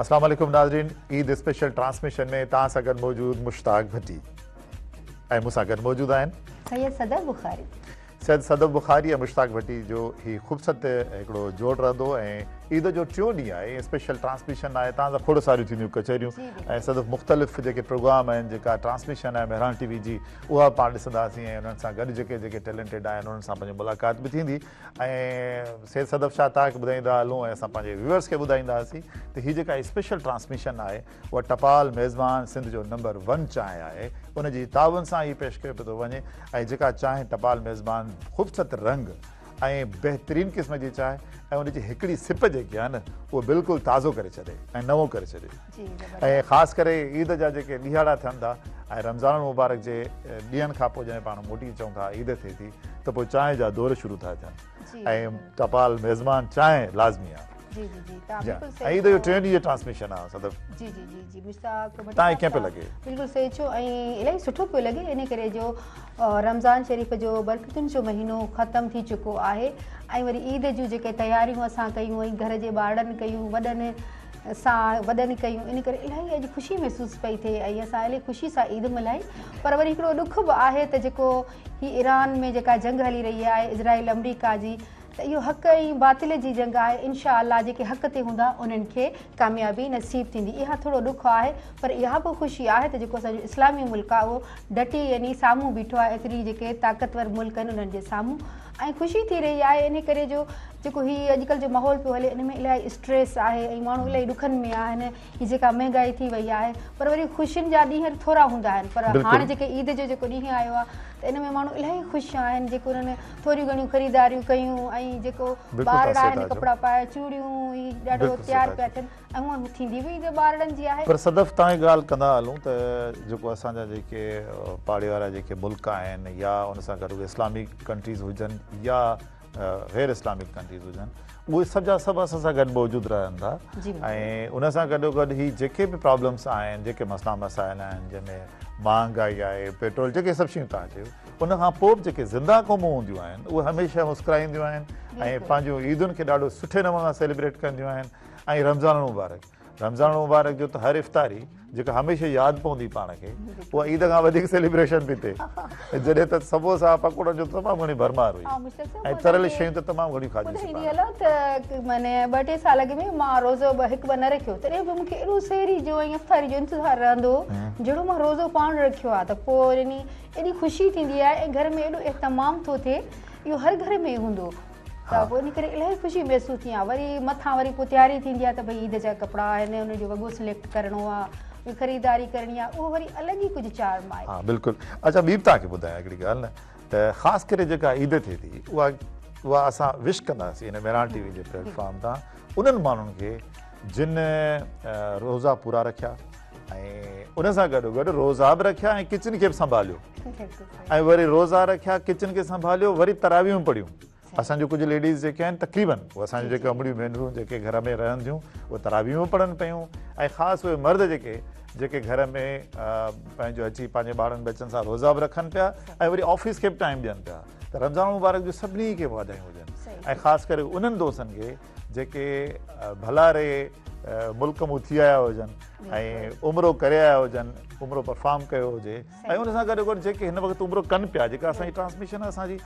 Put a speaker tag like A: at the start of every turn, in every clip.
A: اسلام عليڪم ناظرين عيد اسپيشل ٽرانسميشن ۾ توهان سان گڏ موجود مشتاق ڀٽي ۽ مون سان گڏ موجود آهن
B: سيد صدف بخاري.
A: سيد صدف بخاري ۽ مشتاق ڀٽي جو هي خوبصورت هڪڙو جوڙ رهندو ۽ عيد جو ٽيون ڏينهن آهي اسپيشل ٽرانسميشن آهي توهان سان کوڙ ساريون ٿينديون ڪچهريون ۽ صدف مختلف جيڪي پروگرام آهن جيڪا ٽرانسميشن آهي مهراڻ ٽي وي جي اها به پاڻ ڏسنداسين ۽ انهن سان گڏ جيڪي جيڪي ٽيلنٽيڊ آهن انهن سان پنهنجي ملاقات به ٿيندي ۽ سيد صدف شاهه توهان کي ٻڌائيندا هلون ۽ اسان پنهنجي ويورز کي ٻڌائينداسين ته هي جيڪا اسپيشل ٽرانسميشن آهي اها ٽپال ميزبان سنڌ جو نمبر ون چانهه آهي ان جي تعاون سان هي پيش ڪيو پيو ٿو وڃي ۽ جيڪا چانهه ٽپال ميزبان خوبصورت رنگ ۽ بهترين قسم جي چانهه ۽ ان جي هڪڙي سپ جيڪي آهي نه اهو بلڪل تازو ڪري ڇڏي ۽ نئون ڪري ڇڏي ۽ خاص ڪري عيد جا جيڪي ڏيهاڙا ٿين ٿا ۽ رمضان المبارڪ جي ڏينهن کان پوء جڏهن پاڻ موٽي اچون ٿا عيد ٿئي ٿي ته پوء چانهه جا دور شروع ٿا ٿين ۽ ٽپال ميزبان چانهه لازمي آهي.
B: جي جي جي توهان بلڪل صحيح
A: ۽ عيد جو ٽيون ڏينهن جي ٽرانسميشن آهي صدف.
B: جي جي جي جي مشتاق ڀٽي
A: توهان کي ڪيئن پيو لڳي؟
B: بلڪل صحيح چيو ۽ الاهي سٺو پيو لڳي ان ڪري جو رمضان شريف جو برڪتن جو مهينو ختم ٿي چڪو آهي ۽ وري عيد جون جيڪي تياريون اسان ڪيون ۽ گهر جي ٻارڙن ڪيون وڏن سان وڏن ڪيون ان ڪري الاهي اڄ خوشي محسوس پئي ٿئي ۽ اسان الاهي خوشي سان عيد ملهائي پر وري هڪڙو ڏک به آهي ته جيڪو هي ايران ۾ جيڪا جنگ هلي رهي آهي اسرائيل آمريڪا جي ته اهو حق ۽ باطل جي جنگ آهي انشاء الله جيڪي حق تي هوندا انهن کي ڪاميابي نصيب ٿيندي اها ٿورو ڏک آهي پر اها به خوشي آهي ته جيڪو اسان جو اسلامي ملڪ آهي اهو ڊٽي يعني سامهون بيٺو آهي ايتري جيڪي طاقتور ملڪ آهن انهن جي سامهون ۽ خوشي ٿي رهي آهي انهي ڪري جو جيڪو هي اڄڪلهه جو ماحول پيو هلي ان ۾ الاهي اسٽريس آهي ۽ ماڻهو الاهي ڏکن ۾ آهن هي جيڪا مهنگائي ٿي وئي آهي پر وري خوشين جا ڏينهن ٿورا هوندا آهن پر هاڻ جيڪي عيد جو جيڪو ڏينهن آيو آهي ته ان ۾ ماڻهو الاهي خوش آهن جيڪو انهن ٿوريون گهڻيون خريداريون ڪيون ۽ جيڪو ٻارڙا آهن ڪپڙا پائي چوڙيون هي ڏاڍو تيار پيا ٿين ۽ هونئن ٿيندي به عيد ٻارڙن جي آهي.
A: پر صدف توهان هڪ ڳالهه ڪندا هلون ته جيڪو اسان جا جيڪي پاڙي وارا جيڪي ملڪ آهن يا ان سان گڏ اهي اسلامڪ ڪنٽريز هجن يا غير اسلامڪ ڪنٽريز هجن اهي سڀ جا سڀ اسان سان گڏ موجود رهن ٿا ۽ ان سان گڏو گڏ هي جيڪي به پرابلمس آهن جيڪي مسئلا مسائل آهن جنهن ۾ مهانگائي آهي پيٽرول جيڪي سڀ شيون توهان چيو ان کان پوء به جيڪي زنده قومون هونديون آهن اهي هميشه مسڪرائينديون آهن ۽ پنهنجون عيدن کي ڏاڍو سٺي نموني سان سيليبريٽ ڪنديون آهن ۽ رمضان المبارڪ رمضان المبارڪ جو ته هر افطاري جيڪا هميشه ياد پوندي پاڻ کي اها عيد کان وڌيڪ سيليبريشن پئي ٿئي جڏهن ته سموسا پڪوڙن جو تمام گهڻي ڀرمار هئي ۽ تريل شيون ته تمام گهڻيون کاڌيون سين
B: ٻڌائيندي هلان ته معني ٻه ٽي سال اڳ ۾ مان روزو به هڪ ٻه نه رکيو تڏهن به مون کي ايڏو سحري جو ۽ افطاري جو انتظار رهندو هو جهڙو مان روزو پاڻ رکيو آهي ته پوء يعني ايڏي خوشي ٿيندي آهي ۽ گهر ۾ ايڏو اهتمام ٿو ٿئي اهو هر گهر ۾ هوندو ته پوء ان ڪري الاهي خوشي محسوس ٿيندي آهي وري مٿان وري پوء تياري ٿيندي آهي ته ڀئي عيد جا ڪپڙا آهن انهن جو وڳو سليڪٽ ڪرڻو آهي خريداري ڪرڻي آهي اهو وري الڳ ئي ڪجهه چارم آهي.
A: ها بلڪل اڇا ٻي به توهان کي ٻڌايان هڪڙي ڳالهه نه ته خاص ڪري جيڪا عيد ٿئي ٿي اها اها اسان وش ڪنداسين هن مهراڻ ٽي وي جي پليٽ فارم تان انهن ماڻهن کي جن روزا پورا رکيا ۽ ان سان گڏو گڏ روزا به رکيا ۽ ڪچن کي به سنڀاليو ۽ وري روزا رکيا ڪچن کي سنڀاليو وري تراويحون پڙهيون اسان جون ڪجهه ليڊيز جيڪي آهن تقريبن اهي اسان جون جيڪي امڙيون ڀينرون جيڪي گهر ۾ رهن ٿيون اهي تراويحون پڙهن پيون ۽ خاص اهي مرد جيڪي جيڪي گهر ۾ پنهنجو اچي پنهنجي ٻارن ٻچن سان روزا به رکن پيا ۽ وري آفيس کي به ٽائيم ڏين پيا ته رمضان مبارڪ جون سڀني کي واڌايون هجن ۽ خاص ڪري انهن دوستن کي جيڪي ڀلاري ملڪ مون ٿي آيا هجن ۽ عمرو ڪري آيا هجن عمرو پرفارم ڪيو هجي ۽ ان سان گڏو گڏ جيڪي هن وقت عمرو ڪن پيا جيڪا اسان جي ٽرانسميشن اسان جي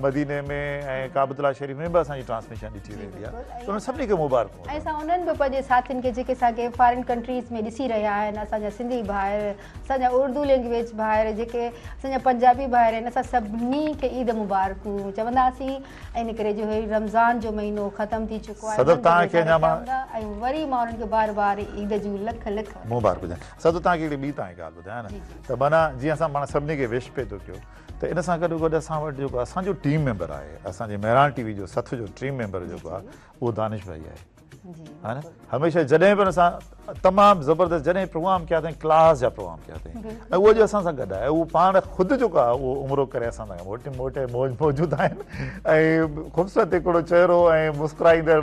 A: مديني ۾ ۽ ڪعبة الله شريف ۾ به اسان جي ٽرانسميشن ڏٺي ويندي آهي ته انهن سڀني کي مبارڪون
B: ۽ اسان انهن به پنهنجي ساٿين کي جيڪي اسان کي فارين ڪنٽريز ۾ ڏسي رهيا آهن اسان جا سنڌي ڀائر اسان جا اردو لينگويج ڀائر جيڪي اسان جا پنجابي ڀائر آهن اسان سڀني کي عيد مبارڪون چونداسين ان ڪري جو هي رمضان جو مهينو ختم ٿي چڪو آهي
A: صدف توهان کي اڃا مان
B: ۽ وري مان انهن کي بار بار عيد جون لک لک
A: مبارڪون هجن صدف توهان کي هڪڙي ٻي توهان کي ڳالهه ٻڌايان نه ته معنيٰ جيئن اسان پاڻ سڀني کي وش پئي ٿو ڪيو ته ان سان گڏو گڏ اسان وٽ جيڪو اسان جو ٽيم ميمبر آهي اسان جي مهراڻ ٽي وي جو سٿ جو ٽيم ميمبر جيڪو آهي اهو دانش ڀائي آهي ها نه هميشه جڏهن به ان سان تمام زبردست جڏهن پروگرام ڪيا اٿائين ڪلاس جا پروگرام ڪيا اٿائين ۽ اهو جو اسان سان گڏ آهي اهو پاڻ خود جيڪو آهي اهو عمرو ڪري اسان سان موٽي موٽي موجود آهن ۽ خوبصورت هڪڙو چهرو ۽ مسڪرائيندڙ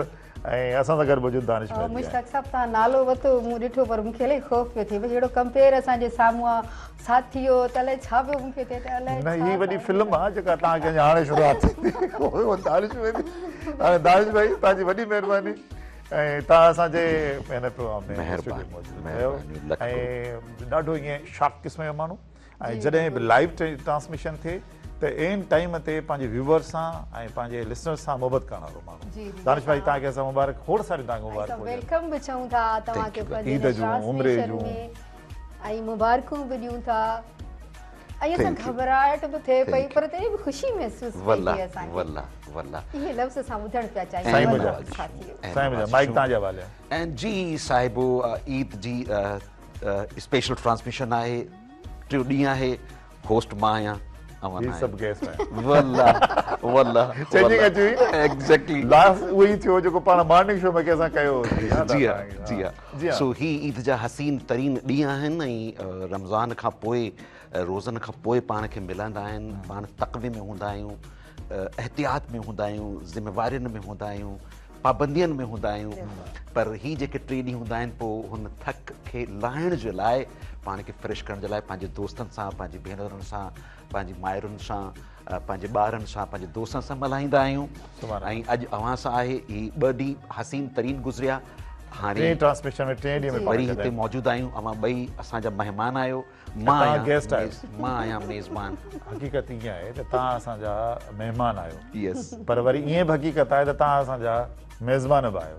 A: ۽ اسان سان گڏ موجود دانش مهدي آهن.
B: مشتاق صاحب توهان نالو ورتو مون ڏٺو پر مون کي الائي خوف پيو ٿئي ڀئي اهڙو ڪمپيئر اسان جي سامهون آ ساٿي هو ته الائي ڇا پيو مون کي ٿئي ته الائي
A: نه هي وڏي فلم آ جيڪا توهان کي اڃا هاڻي شروعات ٿيندي اهو دانش مهدي هاڻي دانش ڀائي توهان جي وڏي مهرباني. ۽ توهان اسان جي هن پروگرام ۾
C: مهرباني مهرباني لک
A: ۽ ڏاڍو ائين شارپ قسم جو ماڻهو ۽ جڏهن به لائيو ٽرانسميشن ٿئي ته عين ٽائيم تي پنهنجي ويوئر سان ۽ پنهنجي لسنر سان محبت ڪرڻ وارو ماڻهو دانش ڀائي توهان کي اسان مبارڪ کوڙ ساريون توهان کي مبارڪون
B: welcome به چئون ٿا توهان کي پنهنجي ٽرانسميشن ۾ ۽ مبارڪون به ڏيون ٿا ۽ اسان گهٻراهٽ به ٿئي پئي پر تڏهن به خوشي محسوس پئي ٿئي اسان کي
C: والله والله
B: اهي لفظ اسان ٻڌڻ پيا چاهيون
A: سائين منهنجا سائين منهنجا مائيڪ توهان جي حوالي
C: ۽ جي صاحبو عيد جي اسپيشل ٽرانسميشن آهي ٽيون ڏينهن آهي هوسٽ مان آهيان
A: اوهان هي سڀ گيسٽ آهن
C: والله والله
A: چينجنگ اچي وئي نه
C: ايگزيڪٽلي
A: لاسٽ اهو ئي ٿيو جيڪو پاڻ مارننگ شو ۾ ڪنهن سان ڪيو
C: هو جي ها جي ها سو هي عيد جا حسين ترين ڏينهن آهن ۽ رمضان کان پوء روزن کان پوء پاڻ کي ملندا آهن پاڻ تقوي ۾ هوندا آهيون احتياط ۾ هوندا آهيون ذميوارين ۾ هوندا آهيون پابندين ۾ هوندا آهيون پر هي جيڪي ٽي ڏينهن هوندا آهن پوء هن ٿڪ کي لاهڻ جي لاء پاڻ کي فريش ڪرڻ جي لاء پنهنجي دوستن سان پنهنجي ڀينرن سان پنهنجي مائرن سان پنهنجي ٻارن سان پنهنجي دوستن سان ملهائيندا آهيون ۽ اڄ اوهان سان آهي هي ٻه ڏينهن حسين ترين گذريا
A: هاڻي ٽئين ٽرانسميشن ۾ ٽئين ڏينهن ۾
C: وري هتي موجود آهيون اوهان ٻئي اسان جا مهمان آهيو مان آهيان
A: گيسٽ آهيو
C: مان آهيان ميزبان
A: حقيقت ائين آهي ته توهان اسان جا مهمان آهيو
C: يس
A: پر وري ائين به حقيقت آهي ته توهان اسان جا ميزبان به آهيو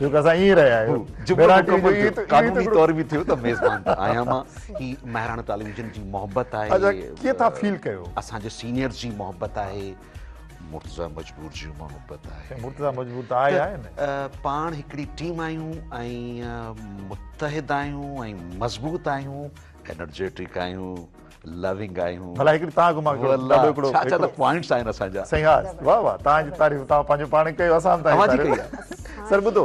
A: ڇو ته اسان ائين رهيا آهيون
C: جملو قانوني طور به ٿيو ته ميزبان ته آهيان مان هي مهراڻ ٽيليويزن جي محبت آهي
A: اچها ڪيئن ٿا فيل ڪيو
C: اسان جي سينيئرز جي محبت آهي مرتضيٰ مجبور جي محبت آهي
A: مرتضيٰ مجبور ته آهي آهي نه
C: پاڻ هڪڙي ٽيم آهيون ۽ متحد آهيون ۽ مضبوط آهيون انرجيٽڪ آهيون لونگ آهيون
A: ڀلا هڪڙي توهان کان مان هڪڙو ڏاڍو هڪڙو
C: ڇا ڇا ته پوائنٽس آهن اسان جا
A: صحيح ها واه واه توهان جي تعريف توهان پنهنجو پاڻ ڪيو اسان به
C: توهان جي ڪئي آهي
A: سر ٻڌو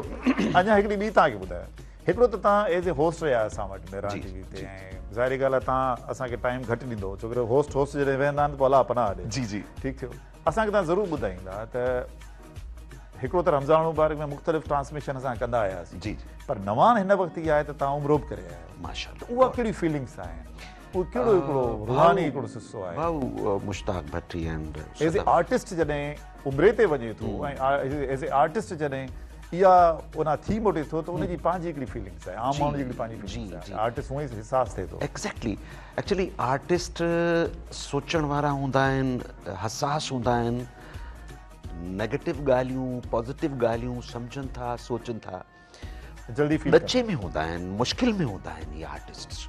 A: اڃا هڪڙي ٻي توهان کي ٻڌايان هڪڙو ته توهان ايز اي هوسٽ رهيا اسان وٽ مهراڻ ٽي وي تي ۽ ظاهري ڳالهه آهي توهان اسان کي ٽائيم گهٽ ڏيندو ڇو ڪري هوسٽ هوسٽ جڏهن ويهندا آهن ته پوء الله پناهه ڏي
C: جي جي
A: ٺيڪ ٿيو اسان کي توهان ضرور ٻڌائيندا ته هڪڙو ته رمضان المبارڪ ۾ مختلف ٽرانسميشن اسان ڪندا آياسين
C: جي جي
A: پر نواڻ هن وقت اها آهي ته توهان عمرو به ڪري آيا آهيو
C: ماشاءالله
A: ته اها ڪهڙي فيلنگس آهن اهو ڪهڙو هڪڙو روحاني هڪڙو سلسلو آهي
C: ڀائو Mushtaq Bhatti and
A: as a artist جڏهن عمري تي وڃي ٿو ۽ ايز اي آرٽسٽ جڏهن اها ان ٿي موٽي ٿو ته ان جي پنهنجي هڪڙي فيلنگس آهي عام ماڻهو جي هڪڙي پنهنجي فيلنگس آهي آرٽسٽ هونئن ئي حساس ٿئي ٿو
C: ايگزيڪٽلي ايڪچولي آرٽسٽ سوچڻ وارا هوندا آهن حساس هوندا آهن نيگيٽو ڳالهيون پازيٽو ڳالهيون سمجهن ٿا سوچن ٿا
A: جلدي فيل
C: ڏچي ۾ هوندا آهن مشڪل ۾ هوندا آهن اهي آرٽسٽ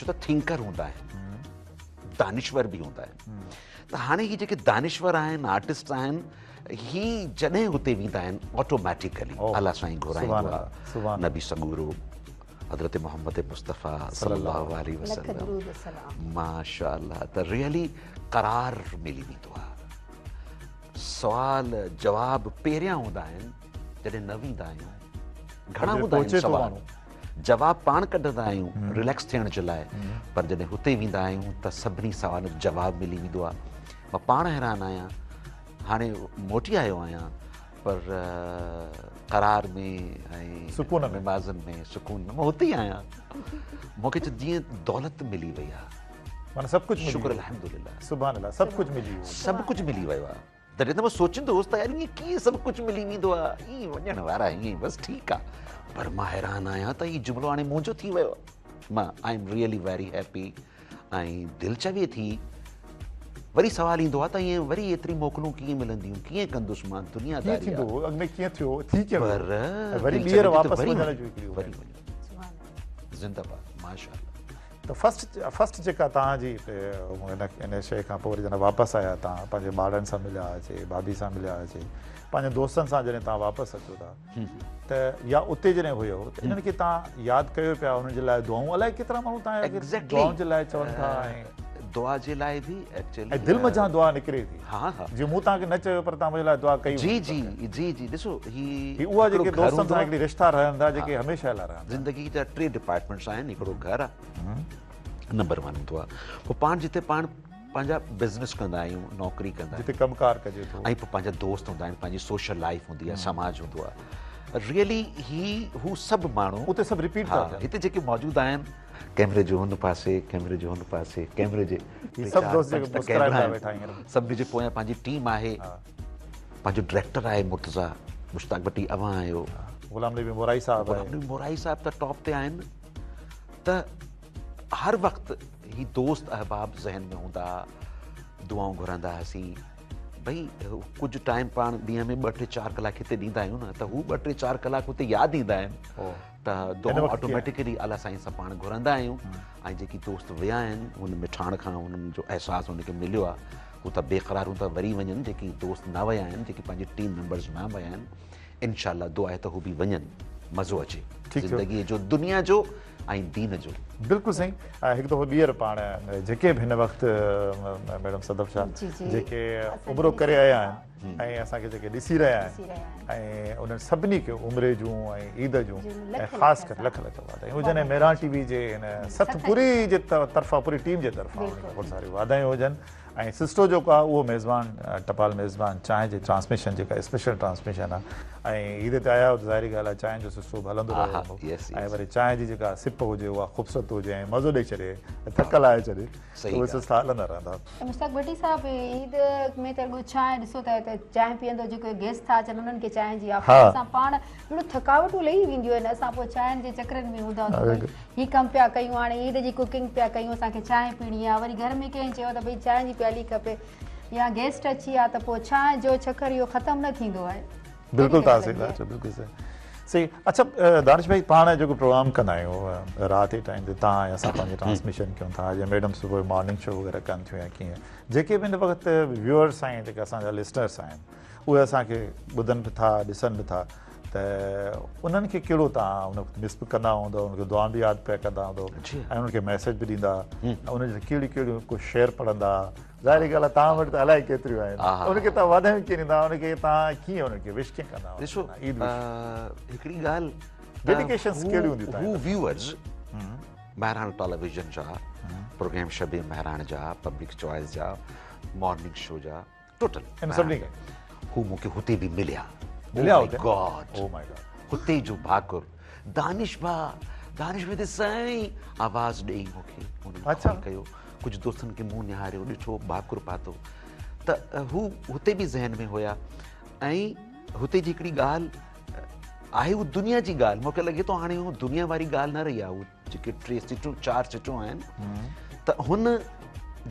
C: ڇو ته ٿنڪر هوندا آهن دانشور به هوندا آهن ته هاڻي هي جيڪي دانشور آهن آرٽسٽ آهن هي جڏهن هتي ويندا آهن آٽوميٽيڪلي الله سائين گهرائيندو آهي نبي سڳورو حضرت محمد مصطفيٰ صلي الله عليه وسلم ماشاء الله ته ريئلي قرار ملي ويندو آهي سوال جواب پهريان هوندا آهن جڏهن نه ويندا آهيون گهڻا هوندا آهن سوال جواب پاڻ ڪڍندا آهيون رليڪس ٿيڻ جي لاء پر جڏهن هتي ويندا آهيون ته سڀني سوالن جو جواب ملي ويندو آهي مان پاڻ حيران آهيان هاڻي موٽي آيو آهيان پر قرار ۾ ۽
A: سڪون ۾
C: نمازن ۾ سڪون ۾ مان هتي ئي آهيان مون کي جيئن دولت ملي وئي آهي
A: معنيٰ سڀ ڪجهه
C: شڪر الحمدلله
A: سبحان الله سڀ ڪجهه ملي ويو
C: سڀ ڪجهه ملي ويو آهي تڏهن ته مان سوچيندو هوس ته يار ائين ڪيئن سڀ ڪجهه ملي ويندو آهي ائين وڃڻ وارا ائين بس ٺيڪ آهي پر مان حيران آهيان ته هي جملو هاڻي منهنجو ٿي ويو مان I am really very happy ۽ دل چوي ٿي وري سوال ايندو آهي ته ائين وري ايتري موڪلون ڪيئن ملنديون ڪيئن ڪندس مان دنيا
A: داري ڪيئن ٿيندو اڳ ۾ ڪيئن ٿيو ٿي ڪيئن پر وري ٻيهر واپس وڃڻ جو هڪڙي
C: وري وڃو زنده باد ماشاءالله
A: ته فرسٽ فرسٽ جيڪا توهان جي ان ان شيء کان پوء وري جڏهن واپس آيا توهان پنهنجي ٻارڙن سان مليا اچي ڀاڀي سان مليا اچي پنهنجن دوستن سان جڏهن توهان واپس اچو ٿا ته يا اتي جڏهن هيو ته انهن کي توهان ياد ڪيو پيا انهن جي لاء دعائون الائي ڪيترا ماڻهو توهان کي دعائن جي لاء چون ٿا ۽
C: دعا جي لاء به ايڪچوئلي
A: ۽ دل منجهان دعا نڪري ٿي
C: ها ها
A: جي مون توهان کي نه چيو پر توهان منهنجي لاء دعا ڪئي
C: جي جي جي جي ڏسو هي
A: هي اها جيڪي دوستن سان هڪڙي رشتا رهن ٿا جيڪي هميشه لاء رهن
C: ٿا زندگي جا ٽي ڊپارٽمينٽس آهن هڪڙو گهر آهي نمبر 1 هوندو آهي پوء پاڻ جتي پاڻ پنهنجا بزنس ڪندا آهيون نوڪري ڪندا
A: آهيون جتي ڪم ڪار ڪجي ٿو
C: ۽ پوء پنهنجا دوست هوندا آهن پنهنجي سوشل لائف هوندي آهي سماج هوندو آهي ريئلي هي هو سڀ ماڻهو
A: اتي سڀ رپيٽ ٿا ٿين
C: هتي جيڪي موجود آهن ڪيمري جو هن پاسي ڪيمري جو هن پاسي ڪيمري جي
A: هي سڀ دوست جيڪي مسڪرائي پيا ويٺا هينئر
C: سڀني جي پويان پنهنجي ٽيم آهي پنهنجو ڊائريڪٽر آهي مرتضيٰ مشتاق ڀٽي اوهان آهيو.
A: غلام نبي مورائي صاحب
C: غلام نبي مورائي صاحب ته ٽاپ تي آهن ته هر وقت هي دوست احباب ذهن ۾ هوندا دعائون گهرندا هئاسين ڀئي ڪجهه ٽائيم پاڻ ڏينهن ۾ ٻه ٽي چار ڪلاڪ هتي ڏيندا آهيون نه ته هو ٻه ٽي چار ڪلاڪ هتي ياد ايندا آهن ته دعائون آٽوميٽيڪلي الله سائين سان پاڻ گهرندا آهيون ۽ جيڪي دوست ويا آهن هن مٺاڻ کان هنن جو احساس هن کي مليو آهي هو ته بيقرار هوندا وري وڃن جيڪي دوست نه ويا آهن جيڪي پنهنجي ٽيم ميمبرز نه ويا آهن انشاء الله دعا آهي ته هو به وڃن مزو اچي زندگي جو دنيا جو ۽ دين جو.
A: بلڪل سائين هڪ دفعو ٻيهر پاڻ جيڪي به هن وقت ميڊم صدف شاهه جيڪي عمرو ڪري آيا آهن ۽ اسان کي جيڪي ڏسي رهيا آهن ۽ انهن سڀني کي عمري جون ۽ عيد جون ۽ خاص ڪري لک لک واڌايون هجن ۽ مهراڻ ٽي وي جي هن سٿ پوري جي طرفان پوري ٽيم جي طرفان کوڙ ساريون واڌايون هجن ۽ سسٽو جيڪو آهي اهو ميزبان ٽپال ميزبان چانهه جي ٽرانسميشن جيڪا اسپيشل ٽرانسميشن آهي ۽ عيد تي آيا آهيو ته ظاهري ڳالهه آهي چانهه جو سسٽو به هلندو رهيو هوندو ۽ وري چانهه جي جيڪا سپ هجي اها خوبصورت هجي ۽ مزو ڏئي ڇڏي ۽ ٿڪ لاهي ڇڏي ته اهي سستا هلندا رهندا.
B: مشتاق ڀٽي صاحب عيد ۾ ته رڳو چانهه ڏسو ته چانهه پيئندو جيڪي گيسٽ ٿا اچن انهن کي چانهه جي آفر اسان پاڻ اهڙو ٿڪاوٽون لهي وينديون آهن اسان پوء چانهن جي چڪرن ۾ هوندا آهيون ته ڀئي هي ڪم پيا ڪيون هاڻي عيد جي ڪوڪنگ پيا ڪيون اسان کي چانهه پيئڻي آهي وري گهر ۾ ڪنهن چيو ته ڀئي چانهه جي پيالي کپي يا گيسٽ اچي ويا ته پوء چانهه جو چڪر اهو ختم نه ٿيندو آهي.
A: بلڪل توهان صحيح ٿا چئو بلڪل صحيح صحيح اڇا دانش ڀائي پاڻ جيڪو پروگرام ڪندا آهيون رات جي ٽائيم تي توهان ۽ اسان پنهنجي ٽرانسميشن ڪيون ٿا يا ميڊم صبح مارننگ شو وغيره ڪن ٿيون يا ڪيئن جيڪي به هن وقت ويوئرس آهن جيڪي اسان جا لسنرس آهن اهي اسان کي ٻڌن به ٿا ڏسن به ٿا ته انهن کي ڪهڙو توهان ان وقت مس به ڪندا هوندؤ انهن کي دعائون به ياد پيا ڪندا هوندؤ ۽ انهن کي ميسيج به ڏيندا ۽ انهن جي ڪهڙيون ڪهڙيون ڪو شعر پڙهندا ظاهري ڳالهه آهي توهان وٽ ته الائي ڪيتريون آهن ان کي توهان واڌايون ڪيئن ڏيندا ان کي توهان ڪيئن انهن کي وش ڪيئن ڪندا
C: ڏسو عيد هڪڙي ڳالهه
A: ڊيڊيڪيشنس ڪهڙيون هونديون
C: هو ويوئرز مهراڻ ٽيليويزن جا پروگرام شب مهراڻ جا پبلڪ چوائس جا مارننگ شو جا ٽوٽل
A: ان سڀني کي
C: هو مون کي هتي به مليا
A: مليا هتي
C: گاڊ او ماء گاڊ هتي جو ڀاڪر دانش ڀا دانش ڀا سائين آواز ڏئي مون کي انهن اڇا ڪيو ڪجهه دوستن کي مون نهاريو ڏٺو ڀاڪر پاتو ته هو هتي به ذهن ۾ هيا ۽ هتي جي هڪڙي ڳالهه آهي هو دنيا جي ڳالهه مون کي لڳي ٿو هاڻي هو دنيا واري ڳالهه نه رهي آهي هو جيڪي ٽي سٽون چار سٽون آهن ته هن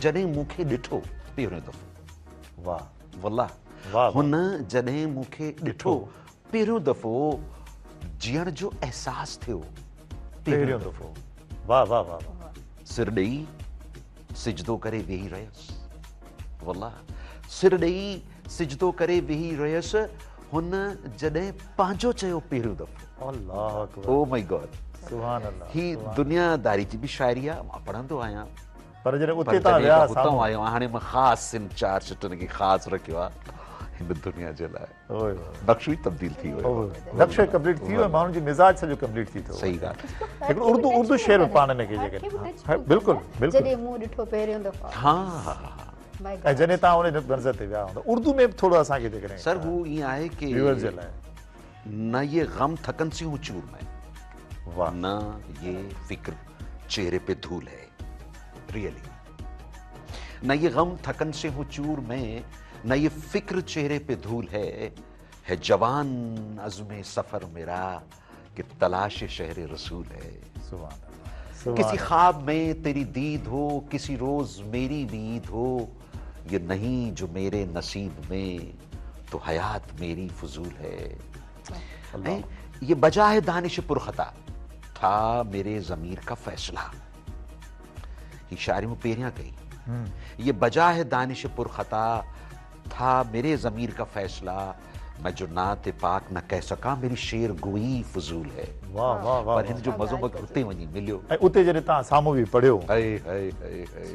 C: جڏهن مون کي ڏٺو پهريون دفعو
A: واهه
C: والله هن جڏهن مون کي ڏٺو پهريون دفعو جيئڻ جو احساس ٿيو
A: پهريون دفعو واهه واهه واهه
C: سر ڏئي سجدو ڪري ويهي رهيس والله سر ڏئي سجدو ڪري ويهي رهيس هن جڏهن پنهنجو چيو پهريون دفعو
A: الله اڪبر
C: او مائي گاڊ
A: سبحان الله
C: هي دنيا داري جي به شاعري آ مان پڙهندو آهيان
A: پر جڏهن اتي تان ويا
C: سامهون آيو هاڻي مان خاص ان چار سٽن کي خاص رکيو آ هن دنيا جي لاء نقشو ئي تبديل ٿي ويو
A: نقشو ڪمپليٽ ٿي ويو ماڻهن جي مزاج سڄو ڪمپليٽ ٿي ٿو
C: صحيح ڳالهه
A: هڪڙو اردو اردو شعر پاڻ ۾ کي جيڪر بلڪل بلڪل
B: جڏهن مون ڏٺو پهريون دفعو
C: ها ها
A: ۽ جڏهن توهان ان منظر تي ويا هوندا اردو ۾ به ٿورو اسان کي جيڪڏهن
C: سر هو ائين آهي ڪي
A: ويورز جي لاء
C: نه يه غم ٿڪن سي هون چور مين
A: واه
C: نه يه فڪر چهري پي ڌول هي ريئلي نه يه غم ٿڪن سي هون چور مين نه يه فڪر چهري پي ڌول هي هي جوان عزم سفر ميرا ڪي تلاش شهر رسول هي
A: سبحان الله
C: ڪسي خواب ۾ تيري ديد هو ڪسي روز ميري ڀي عيد هو يه نهين جو ميري نصيب ۾ تو حيات ميري فضول هي ۽ يه بجا هي دانش پرخطا ٿا ميري ضمير ڪا فيصله هي شاعري مون پهريان ڪئي يه بجا هي دانش پرخطا ٿا ميري ضمير ڪا فيصله مين جو نعت پاڪ نه ڪهه سڪان ميري شعر گوئي فضول هي.
A: واه واه واه
C: پر هن جو مزو مونکي اتي وڃي مليو.
A: ۽ اتي جڏهن توهان سامهون به پڙهيو.
C: هئي هئي هئي هئي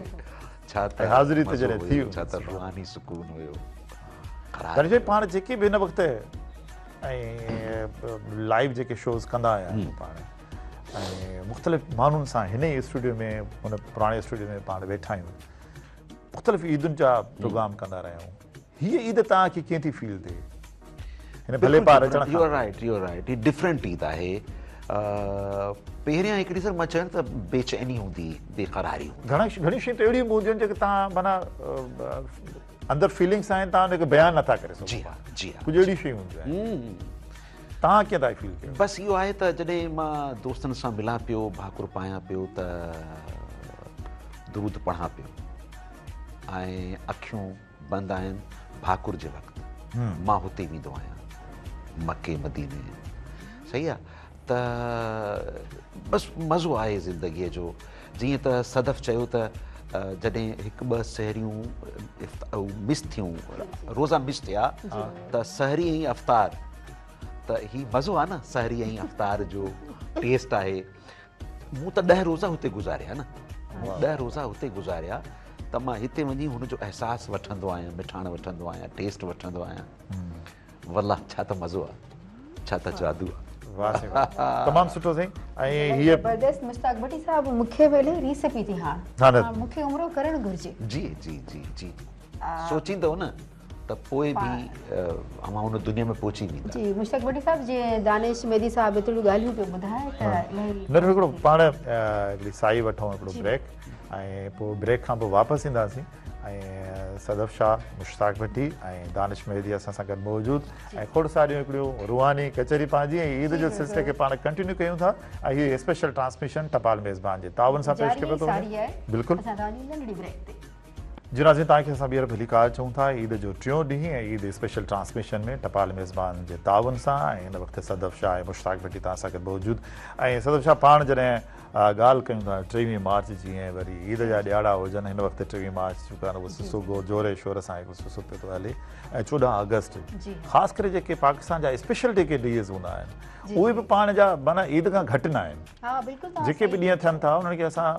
C: ڇا ته
A: حاضري ته جڏهن ٿي
C: ڇا ته روحاني سڪون هيو.
A: دانش ڀائي پاڻ جيڪي به هن وقت ۽ لائيو جيڪي شوز ڪندا آيا آهيون پاڻ ۽ مختلف ماڻهن سان هن ئي اسٽوڊيو ۾ هن پراڻي اسٽوڊيو ۾ پاڻ ويٺا آهيون مختلف عيدن جا پروگرام ڪندا رهيا آهيون هيء عيد توهان کي ڪيئن ٿي فيل ٿئي؟ هن ڀلي پار اچڻ کان.
C: You are right, you are right. He different Eid آهي. پهريان هڪڙي سر مان چيو نه ته بيچيني هوندي هئي، بيقراري هوندي
A: هئي. گهڻيون شيون ته اهڙيون به هونديون آهن جيڪي توهان معنيٰ اندر فيلنگس آهن توهان ان کي بيان نٿا ڪري سگهو.
C: جي ها، جي ها.
A: ڪجهه اهڙيون شيون هونديون آهن. توهان ڪيئن ٿا فيل ڪيو؟
C: بس اهو آهي ته جڏهن مان دوستن سان ملان پيو، ڀاڪر پايان پيو ته درود پڙهان پيو ۽ اکيون بند آهن ڀاڪر جي وقت مان هتي ويندو آهيان مڪي مديني صحيح آ ته بس مزو آهي زندگيء جو جيئن ته صدف چيو ته جڏهن هڪ ٻه سحريون مس ٿيون روزا مس ٿيا ته سحري ۽ افطار ته هي مزو آ نه سحري ۽ افطار جو ٽيسٽ آهي مون ته ڏهه روزا هتي گذاريا نه مون ڏهه روزا هتي گذاريا ته مان هتي وڃي هن جو احساس وٺندو آهيان مٺاڻ وٺندو آهيان ٽيسٽ وٺندو آهيان والله ڇا ته مزو آ ڇا ته جادو آ.
A: واه سائين واه تمام سٺو سائين ۽ هي
B: زبردست مشتاق ڀٽي صاحب مونکي به الائي ريس پي ٿي هاڻ مونکي عمرو ڪرڻ گهرجي.
C: جي جي جي جي سوچيندو نه ته پوء به اوهان ان دنيا ۾ پهچي ويندا.
B: جي مشتاق ڀٽي صاحب جي دانش مهدي صاحب ايتريون ڳالهيون پيو ٻڌائي ته الائي
A: نه هڪڙو پاڻ هڪڙي ساهي وٺون هڪڙو بريڪ ۽ پوء بريڪ کان پوء واپس اينداسين ۽ صدف شاهه، مشتاق ڀٽي ۽ دانش مهدي اسان سان گڏ موجود ۽ کوڙ ساريون هڪڙيون روحاني ڪچهري پنهنجي ۽ عيد جو سلسلي کي پاڻ ڪنٽينيو ڪيون ٿا ۽ هي اسپيشل ٽرانسميشن ٽپال ميزبان جي تعاون سان پيش ڪيو پيو ٿو وڃي بلڪل. جي ناظرين توهان کي اسان ٻيهر ڀليڪار چئون ٿا عيد جو ٽيون ڏينهن ۽ عيد اسپيشل ٽرانسميشن ۾ ٽپال ميزبان جي تعاون سان ۽ هن وقت صدف شاهه ۽ مشتاق ڀٽي توهان سان گڏ موجود ۽ صدف شاهه پاڻ جڏهن ڳالهه ڪيون ٿا ٽيويهه مارچ جي ۽ وري عيد جا ڏهاڙا هجن هن وقت ٽيويهه مارچ جيڪو آهي اهو سلسلو گو زور شور سان هڪ سلسلو پيو ٿو هلي ۽ 14 آگسٽ خاص ڪري جيڪي پاڪستان جا اسپيشل جيڪي ڊيز هوندا آهن اهي به پاڻ جا معنيٰ عيد کان گهٽ نه آهن جيڪي به ڏينهن ٿين ٿا انهن کي اسان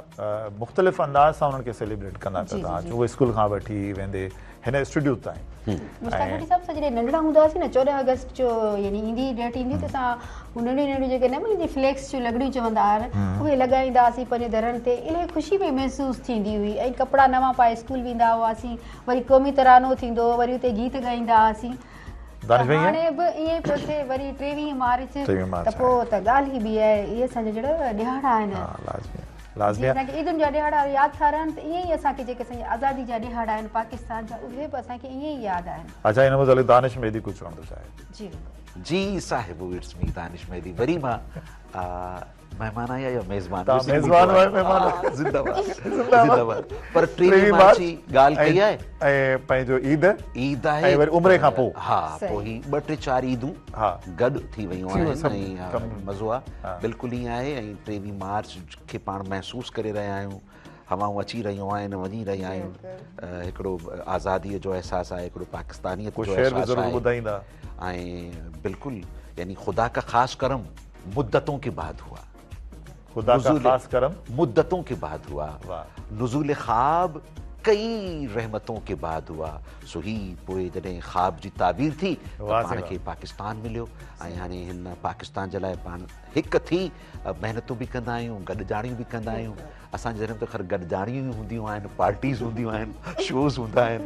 A: مختلف انداز سان انهن کي سيليبريٽ ڪندا پيا ٿا اچون اهي اسڪول کان وٺي ويندي هن اسٽوڊيو تائين.
B: مشتاق ڀٽي صاحب اسان جڏهن ننڍڙا هوندا هئاسين نه 14 آگسٽ جو يعني ايندي ڊيٽ ايندي ته اسان هو ننڍيون ننڍيون جيڪي نه ملندي فليڪس جون لڳڙيون چوندا آهن اهي لڳائيندا هئاسين پنهنجي درن تي الاهي خوشي پئي محسوس ٿيندي هئي ۽ ڪپڙا نوان پائي اسڪول ويندا هئاسين وري قومي ترانو ٿيندو هو وري اتي گيت ڳائيندا هئاسين ته هاڻي به ائين ئي پيو ٿئي وري 23 مارچ ته پوء ته ڳالهه ئي ٻي آهي اهي اسان جا جهڙا ڏهاڙا آهن
A: لازمي
B: اسان کي عيدن جا ڏهاڙا ياد ٿا رهن ته ائين ئي اسان کي جيڪي اسان جي آزادي جا ڏهاڙا آهن پاڪستان جا اهي به اسان کي ائين ئي ياد آهن.
A: اڇا ان متعلق دانش مهدي ڪجهه چوڻ ٿو چاهي.
B: جي
C: جي صاحب it's مي دانش مهدي وري مان مهمان آهيان يا ميزبان؟
A: توهان ميزبان آهيو مهمان آهيو.
C: زنده باد زنده باد پر 23 مارچ جي ڳالهه ڪئي آهي
A: ۽ پنهنجو عيد
C: عيد آهي
A: ۽ وري عمري کان پوء
C: ها پوء هي ٻه ٽي چار عيدون گڏ ٿي ويون آهن ۽ مزو آهي بلڪل ائين آهي ۽ 23 مارچ کي پاڻ محسوس ڪري رهيا آهيون هوائون اچي رهيون آهن وڃي رهيا آهيون هڪڙو آزاديء جو احساس آهي هڪڙو پاڪستانيت جو احساس آهي ۽ بلڪل يعني خدا کا خاص ڪرم مدتون ڪي بعد هوا
A: خدا کا خاص ڪرم
C: مدتون ڪي بعد هوا نزول خواب ڪئي رحمتون ڪي بعد هوا سو هي پوء جڏهن خواب جي تعبير ٿي ته پاڻ کي پاڪستان مليو ۽ هاڻي هن پاڪستان جي لاء پاڻ هڪ ٿي محنتون به ڪندا آهيون گڏجاڻيون به ڪندا آهيون اسان جي ته خير گڏجاڻيون ئي هونديون آهن پارٽيز هونديون آهن شوز هوندا آهن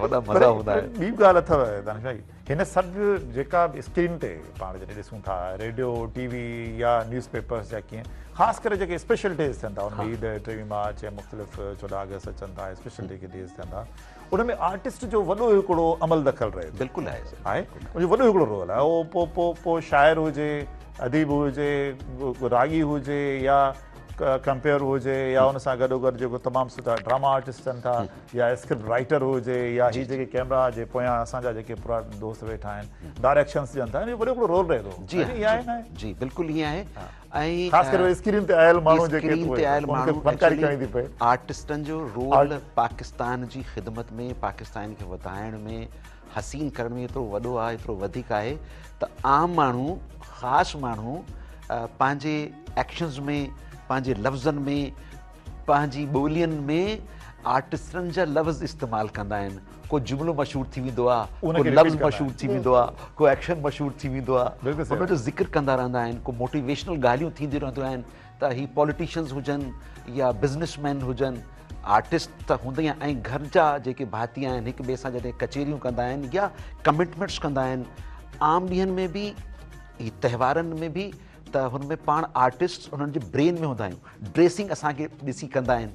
C: وڏا مزا هوندا آهن.
A: ٻي به ڳالهه اٿو دانش ڀائي هن سڀ جيڪا به اسڪرين تي پاڻ جڏهن ڏسون ٿا ريڊيو ٽي وي يا نيوز پيپرس يا ڪيئن خاص ڪري جيڪي اسپيشل ڊيز ٿين ٿا ان ۾ عيد 23 مارچ يا مختلف 14 آگسٽ اچن ٿا اسپيشل جيڪي ڊيز ٿين ٿا ان ۾ آرٽسٽ جو وڏو هڪڙو عمل دخل رهي ٿو.
C: بلڪل آهي سر.
A: آهي ان جو وڏو هڪڙو رول آهي اهو پو پو پو شاعر هجي اديب هجي راڳي هجي يا ڪمپيئر هجي يا ان سان گڏو گڏ جيڪو تمام سٺا ڊراما آرٽسٽ ٿين ٿا يا اسڪرپٽ رائيٽر هجي يا هي جيڪي ڪيمرا جي پويان اسان جا جيڪي پورا دوست ويٺا آهن ڊائريڪشنس ڏين ٿا ان جو وڏو هڪڙو رول رهي ٿو.
C: جي ها جي بلڪل ائين آهي ۽
A: خاص ڪري اسڪرين تي آيل ماڻهو جيڪي اسڪرين تي آيل ماڻهو فنڪاري ڪرڻي ٿي پئي.
C: آرٽسٽن جو رول پاڪستان جي خدمت ۾ پاڪستان کي وڌائڻ ۾ حسين ڪرڻ ۾ ايترو وڏو آهي ايترو وڌيڪ آهي ته عام ماڻهو خاص ماڻهو پنهنجي ايڪشنز ۾ پنهنجي لفظن ۾ پنهنجي ٻولين ۾ آرٽسٽن جا لفظ استعمال ڪندا آهن ڪو جملو مشهور ٿي ويندو آهي ڪو لفظ مشهور ٿي ويندو آهي ڪو ايڪشن مشهور ٿي ويندو آهي ان جو ذڪر ڪندا رهندا آهن ڪو موٽيويشنل ڳالهيون ٿينديون رهنديون آهن ته هي پوليٽيشنز هجن يا بزنس مين هجن آرٽسٽ ته هوندا ئي آهن ۽ گهر جا جيڪي ڀاتي آهن هڪ ٻئي سان جڏهن ڪچهريون ڪندا آهن يا ڪمٽمينٽس ڪندا آهن عام ڏينهن ۾ به هي تهوارن ۾ به ته هن ۾ پاڻ آرٽسٽ انهن جي برين ۾ هوندا آهيون ڊريسنگ اسان کي ڏسي ڪندا آهن.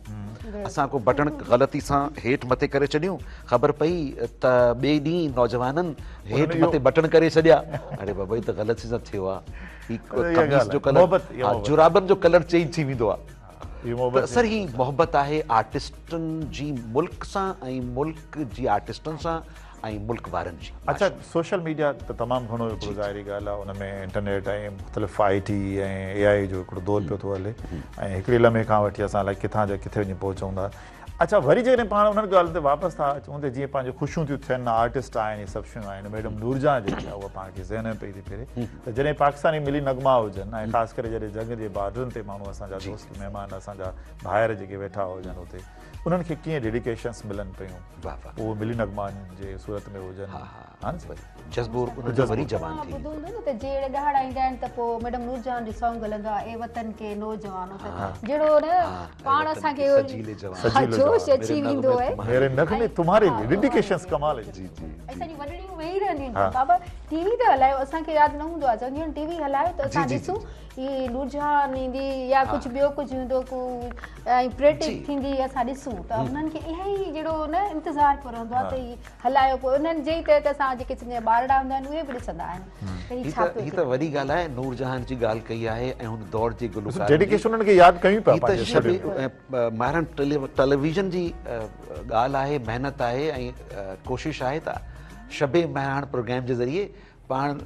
C: اسان ڪو بٽڻ غلطي سان هيٺ مٿي ڪري ڇڏيون، خبر پئي ته ٻئي ڏينهن نوجوانن هيٺ مٿي بٽڻ ڪري ڇڏيا. اڙي بابا هي ته غلطي سان ٿيو آ. هي قميص جو ڪلر، ها جورابن جو ڪلر چينج ٿي ويندو آ. ته سر هي محبت آهي آرٽسٽن جي ملڪ سان ۽ ملڪ جي آرٽسٽن سان ۽ ملڪ وارن جي.
A: اڇا سوشل ميڊيا ته تمام گهڻو هڪڙو ظاهري ڳالهه آهي ان ۾ انٽرنيٽ ۽ مختلف آئي ٽي ۽ اي آئي جو هڪڙو دور پيو ٿو هلي ۽ هڪڙي لمحي کان وٺي اسان الائي ڪٿان جا ڪٿي وڃي پهچون ٿا اڇا وري جيڪڏهن پاڻ انهن ڳالهين تي واپس ٿا اچون ته جيئن پنهنجو خوشيون ٿيون ٿين آرٽسٽ آهن هي سڀ شيون آهن ميڊم نورجهان جيڪي آهي اها پاڻ کي ذهن ۾ پئي ٿي ڦري ته جڏهن پاڪستاني ملي نغما هجن ۽ خاص ڪري جڏهن جنگ جي بارڊرن تي ماڻهو اسان جا دوست مهمان اسان جا ڀائر جيڪي ويٺا هجن اتي انهن کي ڪيئن ڊيڊيڪيشنس ملن پيون اهو ملي نغمن جي صورت ۾ هجن
C: ها ها نه سائين جذبو ان جو وري جوان ٿي
B: ويندو. ٻڌو هوندو نه ته جهڙي ڏهاڙا ايندا آهن ته پوء ميڊم نورجهان جو سانگ هلندو آهي اي وطن ڪي نوجوانو ته جهڙو نه پاڻ اسان کي جوش اچي ويندو آهي
A: ميري نغمي تمهاري لئي ڊيڊيڪيشنس ڪمال جي
C: جي جي
B: اسان جون وڏڙيون ويهي رهنديون آهن بابا ٽي وي ته هلايو اسان کي ياد نه هوندو آهي چونديون آهن ٽي وي هلايو ته اسان ڏسون هي نورجهان ايندي يا ڪجهه ٻيو ڪجهه هوندو ڪو ۽ پريٽڪ ٿيندي اسان ڏسون ته انهن کي اها ئي جهڙو نه انتظار پيو رهندو آهي ته هي هلايو پوء انهن جي ئي تحت اسان جيڪي سنڌ جا ٻارڙا هوندا آهن اهي به ڏسندا آهن ته هي ڇا پيو
C: هي ته وڏي ڳالهه آهي نورجهان جي ڳالهه ڪئي آهي ۽ هن دور جي گلوڪارن
A: ڊيڊيڪيشن انهن کي ياد ڪيون پيا
C: پنهنجي هي ته مهراڻ ٽيليويزن جي ڳالهه آهي محنت آهي ۽ ڪوشش آهي ته شب مهراڻ پروگرام جي ذريعي پاڻ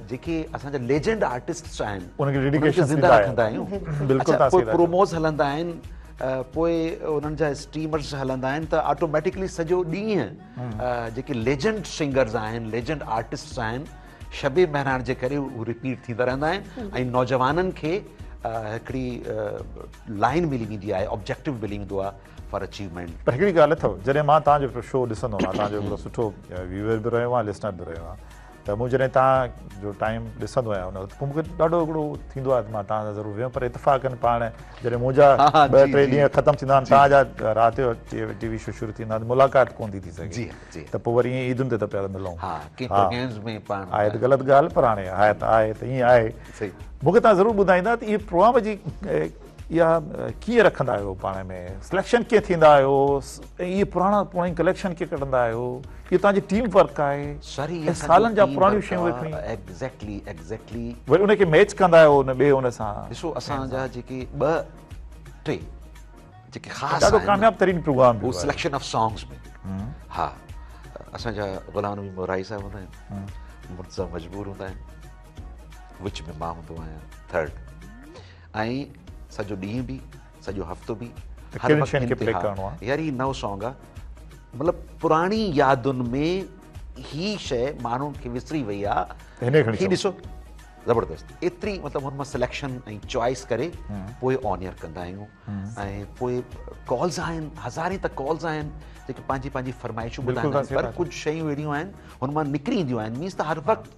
C: جيڪي اسان جا ليجنڊ آرٽسٽس آهن
A: انهن
C: کي زنده رکندا آهيون. اڇا پوء پروموز هلندا آهن پوء انهن جا اسٽريمرز هلندا آهن ته آٽوميٽڪلي سڄو ڏينهن جيڪي ليجنڊ سنگرز آهن ليجنڊ آرٽسٽس آهن شب مهراڻ جي ڪري هو رپيٽ ٿيندا رهندا آهن ۽ نوجوانن کي هڪڙي لائن ملي ويندي آهي آبجيڪٽو ملي ويندو آهي فار اچيومينٽ.
A: پر هڪڙي ڳالهه اٿو جڏهن مان توهان جو شو ڏسندو آهيان توهان جو هڪڙو سٺو ويوئر به رهيو آهيان لسنر به رهيو آهيان ته مون جڏهن توهان جو ٽائيم ڏسندو آهيان ان وقت پوء مون کي ڏاڍو هڪڙو ٿيندو آهي ته مان توهان سان ضرور ويهان پر اتفاقن پاڻ جڏهن منهنجا ٻه ٽي ڏينهن ختم ٿيندا آهن توهان جا رات جو ٽي وي شو شروع ٿيندا آهن ملاقات ڪونه ٿي ٿي سگهي ته پوء وري ائين عيدن تي ته پيا ملون آهي ته غلط ڳالهه پر هاڻي آهي ته آهي ته ائين آهي مون کي توهان ضرور ٻڌائيندا ته اهي پروگرام جي اها ڪيئن رکندا آهيو پاڻ ۾ سليڪشن ڪيئن ٿيندا آهيو ۽ اهي پراڻا پراڻي ڪليڪشن ڪيئن ڪڍندا آهيو اهو توهان جي ٽيم ورڪ آهي
C: سر هي
A: سالن جا پراڻيون شيون اهي کڻي
C: ايگزيڪٽلي ايگزيڪٽلي
A: وري ان کي ميچ ڪندا آهيو ان ٻئي ان سان
C: ڏسو اسان جا جيڪي ٻه ٽي جيڪي خاص
A: ڏاڍو ڪامياب ترين پروگرام
C: هو سليڪشن آف سانگز ۾ ها اسان جا غلام نبي مورائي صاحب هوندا آهن مرتضيٰ مجبور هوندا آهن وچ ۾ مان هوندو آهيان ٿرڊ ۽ سڄو ڏينهن به سڄو هفتو به
A: هر وقت شين کي پلي ڪرڻو آهي
C: يار هي نئون سانگ آ مطلب پراڻي يادن ۾ هي شيء ماڻهن کي وسري وئي آ هي ڏسو زبردست ايتري مطلب هن مان سليڪشن ۽ چوائس ڪري پوء آن ايئر ڪندا آهيون ۽ پوء ڪالز آهن هزارين ته ڪالز آهن جيڪي پنهنجي پنهنجي فرمائشون ٻڌائيندا آهن پر ڪجهه شيون اهڙيون آهن هن مان نڪري اينديون آهن مينس ته هر وقت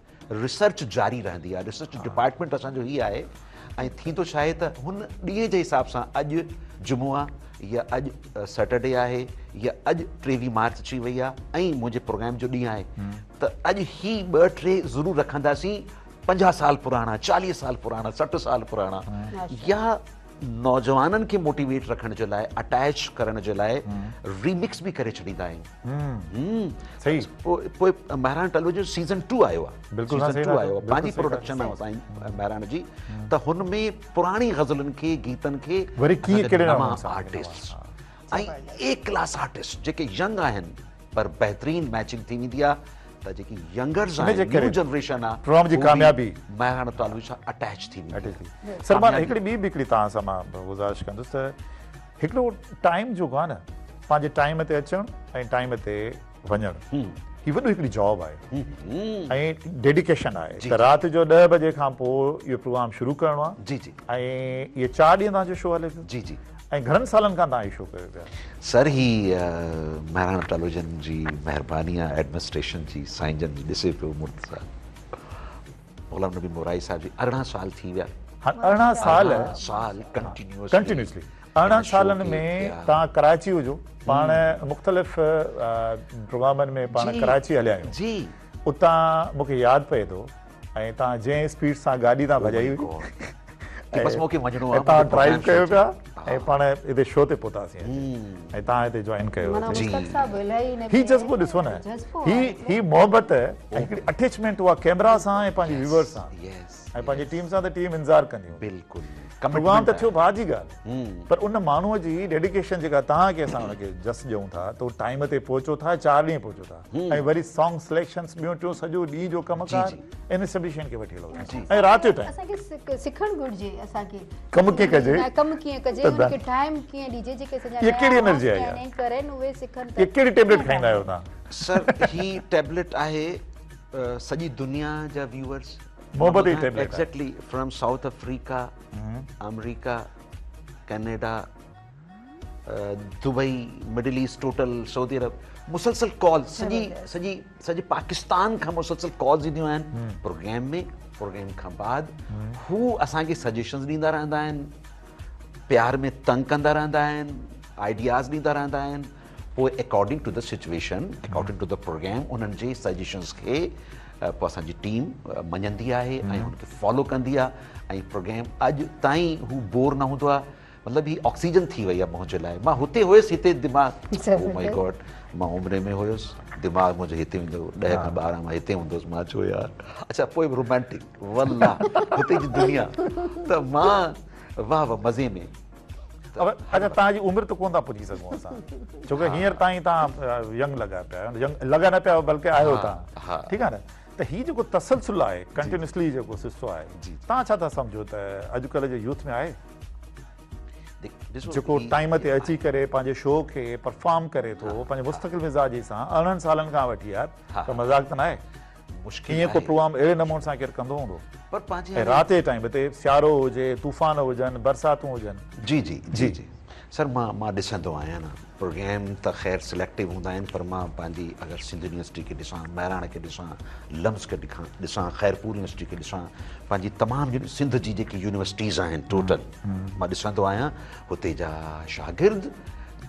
C: ريسرچ جاري رهندي آهي ريسرچ ڊپارٽمينٽ اسان جو هي آهي ۽ ٿيندو ڇا آهي ته هن ڏينهن جي حساب سان اڄ جمعو آهي يا اڄ سيٽرڊي آهي يا اڄ 23 مارچ اچي وئي آهي ۽ منهنجي پروگرام جو ڏينهن آهي ته اڄ هي ٻه ٽي ضرور رکنداسين 50 سال پراڻا 40 سال پراڻا 60 سال پراڻا يا نوجوانن کي موٽيويٽ رکڻ جي لاء اٽيچ ڪرڻ جي لاء ريمڪس به ڪري ڇڏيندا آهيون
A: صحيح
C: پوء مهراڻ ٽيليويزن سيزن 2 آيو آهي
A: بلڪل
C: سيزن 2 آيو آهي پنهنجي پروڊڪشن آهي اسان مهراڻ جي ته هن ۾ پراڻي غزلن کي گيتن کي
A: وري ڪيئن ڪهڙي
C: نوان آرٽسٽ ۽ اي ڪلاس آرٽسٽ جيڪي ينگ آهن پر بهترين ميچنگ ٿي ويندي آ ته جيڪي ينگرز آهن نيو جنريشن آ
A: پروگرام جي ڪاميابي
C: مهراڻ ٽيليويزن سان اٽيچ ٿي ويندي
A: آ. سر مان هڪڙي ٻي به هڪڙي توهان سان مان گذارش ڪندس ته هڪڙو ٽائيم جيڪو آ نه پنهنجي ٽائيم تي اچڻ ۽ ٽائيم تي وڃڻ هي وڏو هڪڙي جاب آهي ۽ ڊيڊيڪيشن آهي ته رات جو 10 بجي کان پوء اهو پروگرام شروع ڪرڻو آ
C: جي جي
A: ۽ اهي 4 ڏينهن توهان جو شو هلي پيو
C: جي جي
A: ۽ گهڻن سالن کان توهان هي شو ڪيو پيا.
C: سر هي مهراڻ ٽيليويزن جي مهرباني آ ايڊمنسٽريشن جي سائين جن جي ڏسي پيو مرتضيٰ غلام نبي مورائي صاحب جي 18 سال ٿي ويا.
A: هاڻ 18 سال
C: 18 سال ڪنٽينيوسلي
A: ڪنٽينيوسلي 18 سالن ۾ توهان ڪراچي هجو پاڻ مختلف پروگرامن ۾ پاڻ ڪراچي هليا آهيون
C: جي
A: اتان مونکي ياد پئي ٿو ۽ توهان جنهن اسپيڊ سان گاڏي توهان ڀڄائي هئي.
C: ڪي بس مونکي وڃڻو آ.
A: توهان ڊرائيو ڪيو پيا ۽ پاڻ هتي شو تي پهتاسين ۽ توهان هتي جوائن ڪيو. هي جذبو ڏسو نه، هي هي محبت ۽ هڪڙي اٽيچمينٽ اها ڪيمرا سان ۽ پنهنجي ويوئرز سان ۽ پنهنجي ٽيم سان ته ٽيم انتظار ڪندي هوندي.
C: بلڪل
A: پروگرام ته ٿيو بعد جي ڳالهه پر ان ماڻهوء جي ڊيڊيڪيشن جيڪا توهان کي اسان ان کي جس ڏيون ٿا ته ٽائيم تي پهچو ٿا، 4 ڏينهن پهچو ٿا ۽ وري سانگ سليڪشنس ٻيون ٽيون سڄو ڏينهن جو ڪم ڪار ان سڀني شين کي وٺي هلو ٿا ۽ رات جو ٽائيم
B: اسان کي سکڻ گهرجي، اسان کي
A: ڪم ڪيئن ڪجي،
B: ڪم ڪيئن ڪجي، ان کي ٽائيم ڪيئن ڏجي، جيڪي اسان جا
A: هي ڪهڙي انرجي آهي
B: يار، ڪرن اهي سکن
A: ته. هي ڪهڙي ٽيبليٽ کائيندا آهيو توهان؟
C: سر هي ٽيبليٽ آهي سڄي دنيا جا ويوئرز
A: محبت جي ٽيبليٽ آهي.
C: Exactly from South Africa, America, Canada, Dubai, Middle East total, Saudi Arab, مسلسل ڪال سڄي سڄي سڄي پاڪستان کان مسلسل ڪالز اينديون آهن پروگرام ۾، پروگرام کان بعد هو اسان کي سجيشنز ڏيندا رهندا آهن، پيار ۾ تنگ ڪندا رهندا آهن، آئيڊياز ڏيندا رهندا آهن، پوء according to the situation, according to the programme انهن جي سجيشنز کي پوء اسان جي ٽيم مڃندي آهي ۽ ان کي فالو ڪندي آهي ۽ پروگرام اڄ تائين هو بور نه هوندو آهي. مطلب هي آڪسيجن ٿي وئي آهي منهنجي لاء. مان هتي هيس هتي دماغ او مائي گاڊ، مان عمري ۾ هيس، دماغ منهنجو هتي هوندو هو، 10 کان 12 مان هتي هوندو هوس. مان چيو يار اڇا پوء به رومانٽڪ والله هتي جي دنيا ته مان واه واه مزي ۾.
A: اڇا توهان جي عمر ته ڪونه ٿا پڇي سگهون اسان ڇو ڪه هينئر تائين توهان ينگ لڳا پيا آهيو، ينگ لڳا نه پيا بلڪه آهيو توهان، ٺيڪ آهي نه؟ ته هي جيڪو تسلسل آهي ڪنٽينيوسلي جيڪو سلسلو آهي توهان ڇا ٿا سمجهو ته اڄڪلهه جي يوٿ ۾ آهي جيڪو ٽائيم تي اچي ڪري پنهنجي شو کي پرفارم ڪري ٿو پنهنجي مستقل مزاجي سان 18 سالن کان وٺي يار ته مذاق ته ناهي ڪيئن ڪو پروگرام اهڙي نموني سان ڪير ڪندو هوندو
C: پر پنهنجي
A: رات جي ٽائيم تي سيارو هجي طوفان هجن برساتون هجن.
C: جي جي جي جي سر مان مان ڏسندو آهيان نه پروگرام ته خير سليڪٽو هوندا آهن پر مان پنهنجي اگر سنڌ يونيورسٽي کي ڏسان، مهراڻ کي ڏسان، لمس کي ڏسان، خيرپور يونيورسٽي کي ڏسان، پنهنجي تمام سنڌ جي جيڪي يونيورسٽيز آهن ٽوٽل مان ڏسندو آهيان هتي جا شاگرد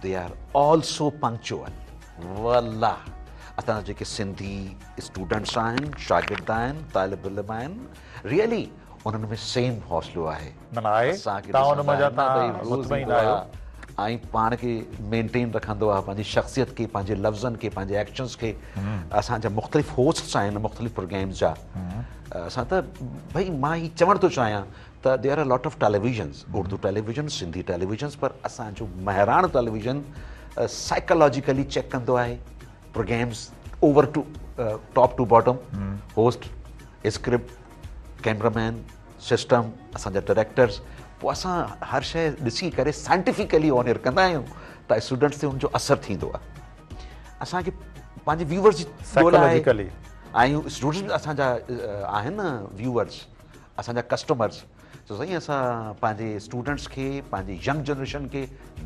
C: they are also punctual والله اسان جا جيڪي سنڌي اسٽوڊنٽس آهن، شاگرد آهن، طالب علم آهن ريئلي انهن ۾ سيم حوصلو آهي.
A: معنيٰ آهي توهان ان منجهان توهان مطمئن آهيو.
C: ۽ پاڻ کي مينٽين رکندو آهي پنهنجي شخصيت کي پنهنجي لفظن کي پنهنجي ايڪشنز کي. اسان جا مختلف هوسٽس آهن مختلف پروگرامز جا اسان ته ڀئي مان هي چوڻ ٿو چاهيان ته there are lot of televisions, Urdu television, Sindhi televisions, پر اسان جو مهراڻ ٽيليويزن سائيڪالاجيڪلي چيڪ ڪندو آهي programmes over to top to bottom, host, script, cameraman, system, اسان جا ڊائريڪٽرز، پوء اسان هر شيء ڏسي ڪري سائنٽيفڪلي آن ايئر ڪندا آهيون ته اسٽوڊنٽس تي ان جو اثر ٿيندو آهي. اسان کي پنهنجي ويوئرز جي ڳولا آهي ۽ اسٽوڊنٽس به اسان جا آهن ويوئرز، اسان جا ڪسٽمرز. سو سائين اسان پنهنجي اسٽوڊنٽس کي پنهنجي ينگ جنريشن کي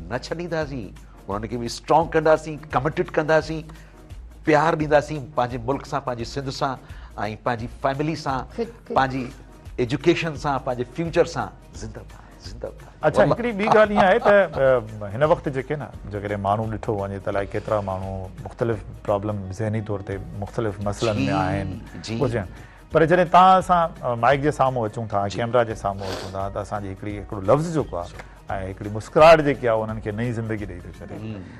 C: نه ڇڏينداسين، انهن کي به اسٽرانگ ڪنداسين، ڪمٽيڊ ڪنداسين، پيار ڏينداسين پنهنجي ملڪ سان، پنهنجي سنڌ سان ۽ پنهنجي فيملي سان، پنهنجي ايجوڪيشن سان، پنهنجي فيوچر سان. زنده باد زنده باد.
A: اڇا هڪڙي ٻي ڳالهه اها آهي ته هن وقت جيڪي نه جيڪڏهن ماڻهو ڏٺو وڃي ته الائي ڪيترا ماڻهو مختلف پرابلم ذهني طور تي مختلف مسئلن ۾ آهن پر جڏهن توهان اسان مائيڪ جي سامهون اچون ٿا ڪيمرا جي سامهون اچون ٿا ته اسان جي هڪڙي هڪڙو لفظ جيڪو آهي ۽ هڪڙي مسڪراهٽ جيڪي آهي انهن کي نئين زندگي ڏئي ٿو ڇڏي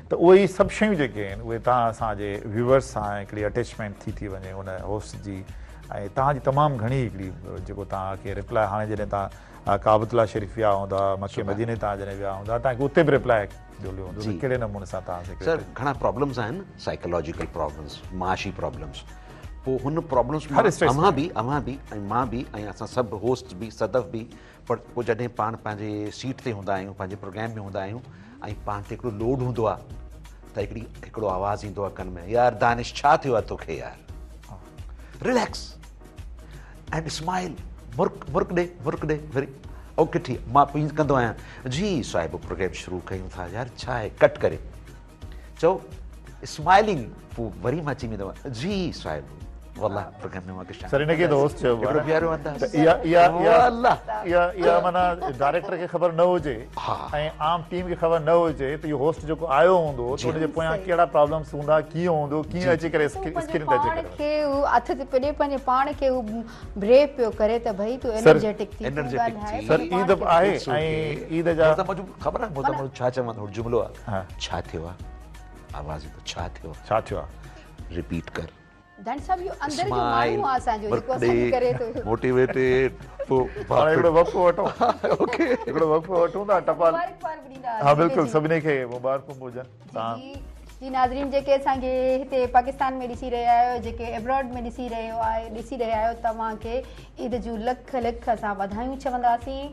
A: ته اهي سڀ شيون جيڪي آهن اهي توهان اسان جي ويوئرس سان هڪڙي اٽيچمينٽ ٿي ٿي وڃي ان هوسٽ جي ۽ توهان جي تمام گهڻي هڪڙي جيڪو توهان کي رپلاء هاڻي جڏهن توهان ڪعبة الله شريف ويا هوندا مڪي مديني توهان جڏهن ويا هوندا توهان کي اتي به رپلاء مليو هوندو ته ڪهڙي نموني سان توهان
C: سر گهڻا پرابلمز آهن سائيڪالاجيڪل پرابلمز معاشي پرابلمز پوء هن پرابلمز مان اوهان به اوهان به ۽ مان به ۽ اسان سڀ هوسٽ به صدف به پر پوء جڏهن پاڻ پنهنجي سيٽ تي هوندا آهيون پنهنجي پروگرام ۾ هوندا آهيون ۽ پاڻ تي هڪڙو لوڊ هوندو آهي ته هڪڙي هڪڙو آواز ايندو آهي ڪن ۾ يار دانش ڇا ٿيو آهي توکي يار رليڪس اينڊ اسمائل مرڪ مرڪ ڏي مرڪ ڏي وري اوڪي ٺيڪ مان پوء ائين ڪندو آهيان جي صاحب پروگرام شروع ڪيون ٿا يار ڇا آهي ڪٽ ڪري چئو اسمائلنگ پوء وري مان چئي ويندو آهيان جي صاحب والله پروگرام ۾ اوهان کي
A: سر ان کي ته هوسٽ چئبو آهي
C: هڪڙو پيارو انداز
A: ته اها اها اها والله اها اها معنيٰ ڊائريڪٽر کي خبر نه هجي ۽ عام ٽيم کي خبر نه هجي ته اهو هوسٽ جيڪو آيو هوندو ته ان جي پويان ڪهڙا پرابلمس هوندا ڪيئن هوندو ڪيئن اچي ڪري اسڪرين تي اچي
B: ڪري پاڻ کي هو هٿ تي پڏي پنهنجي پاڻ کي هو بريو پيو ڪري ته ڀئي تون انرجيٽڪ ٿي تون ڳالهائي
A: سر عيد به آهي ۽ عيد جا
C: خبر آهي مون ڇا چوان ٿو جملو آهي ڇا ٿيو آهي آواز ايندو ڇا ٿيو
A: ڇا ٿيو آهي
C: رپيٽ ڪر
B: دانش صاحب اهو اندر جو ماڻهو آ اسان جو جيڪو اسان کي ڪري ٿو
C: موٽيويٽيڊ
A: پو هاڻي هڪڙو وقفو وٺون اوڪي هڪڙو وقفو وٺون ٿا ٽپال
B: مبارڪباد به ڏيندا
A: ها بلڪل سڀني کي مبارڪون به هجن
B: تان جي جي ناظرين جيڪي اسان کي هتي پاڪستان ۾ ڏسي رهيا آهيو جيڪي ابراڊ ۾ ڏسي رهيو آهي ڏسي رهيا آهيو توهان کي عيد جون لک لک اسان واڌايون چونداسين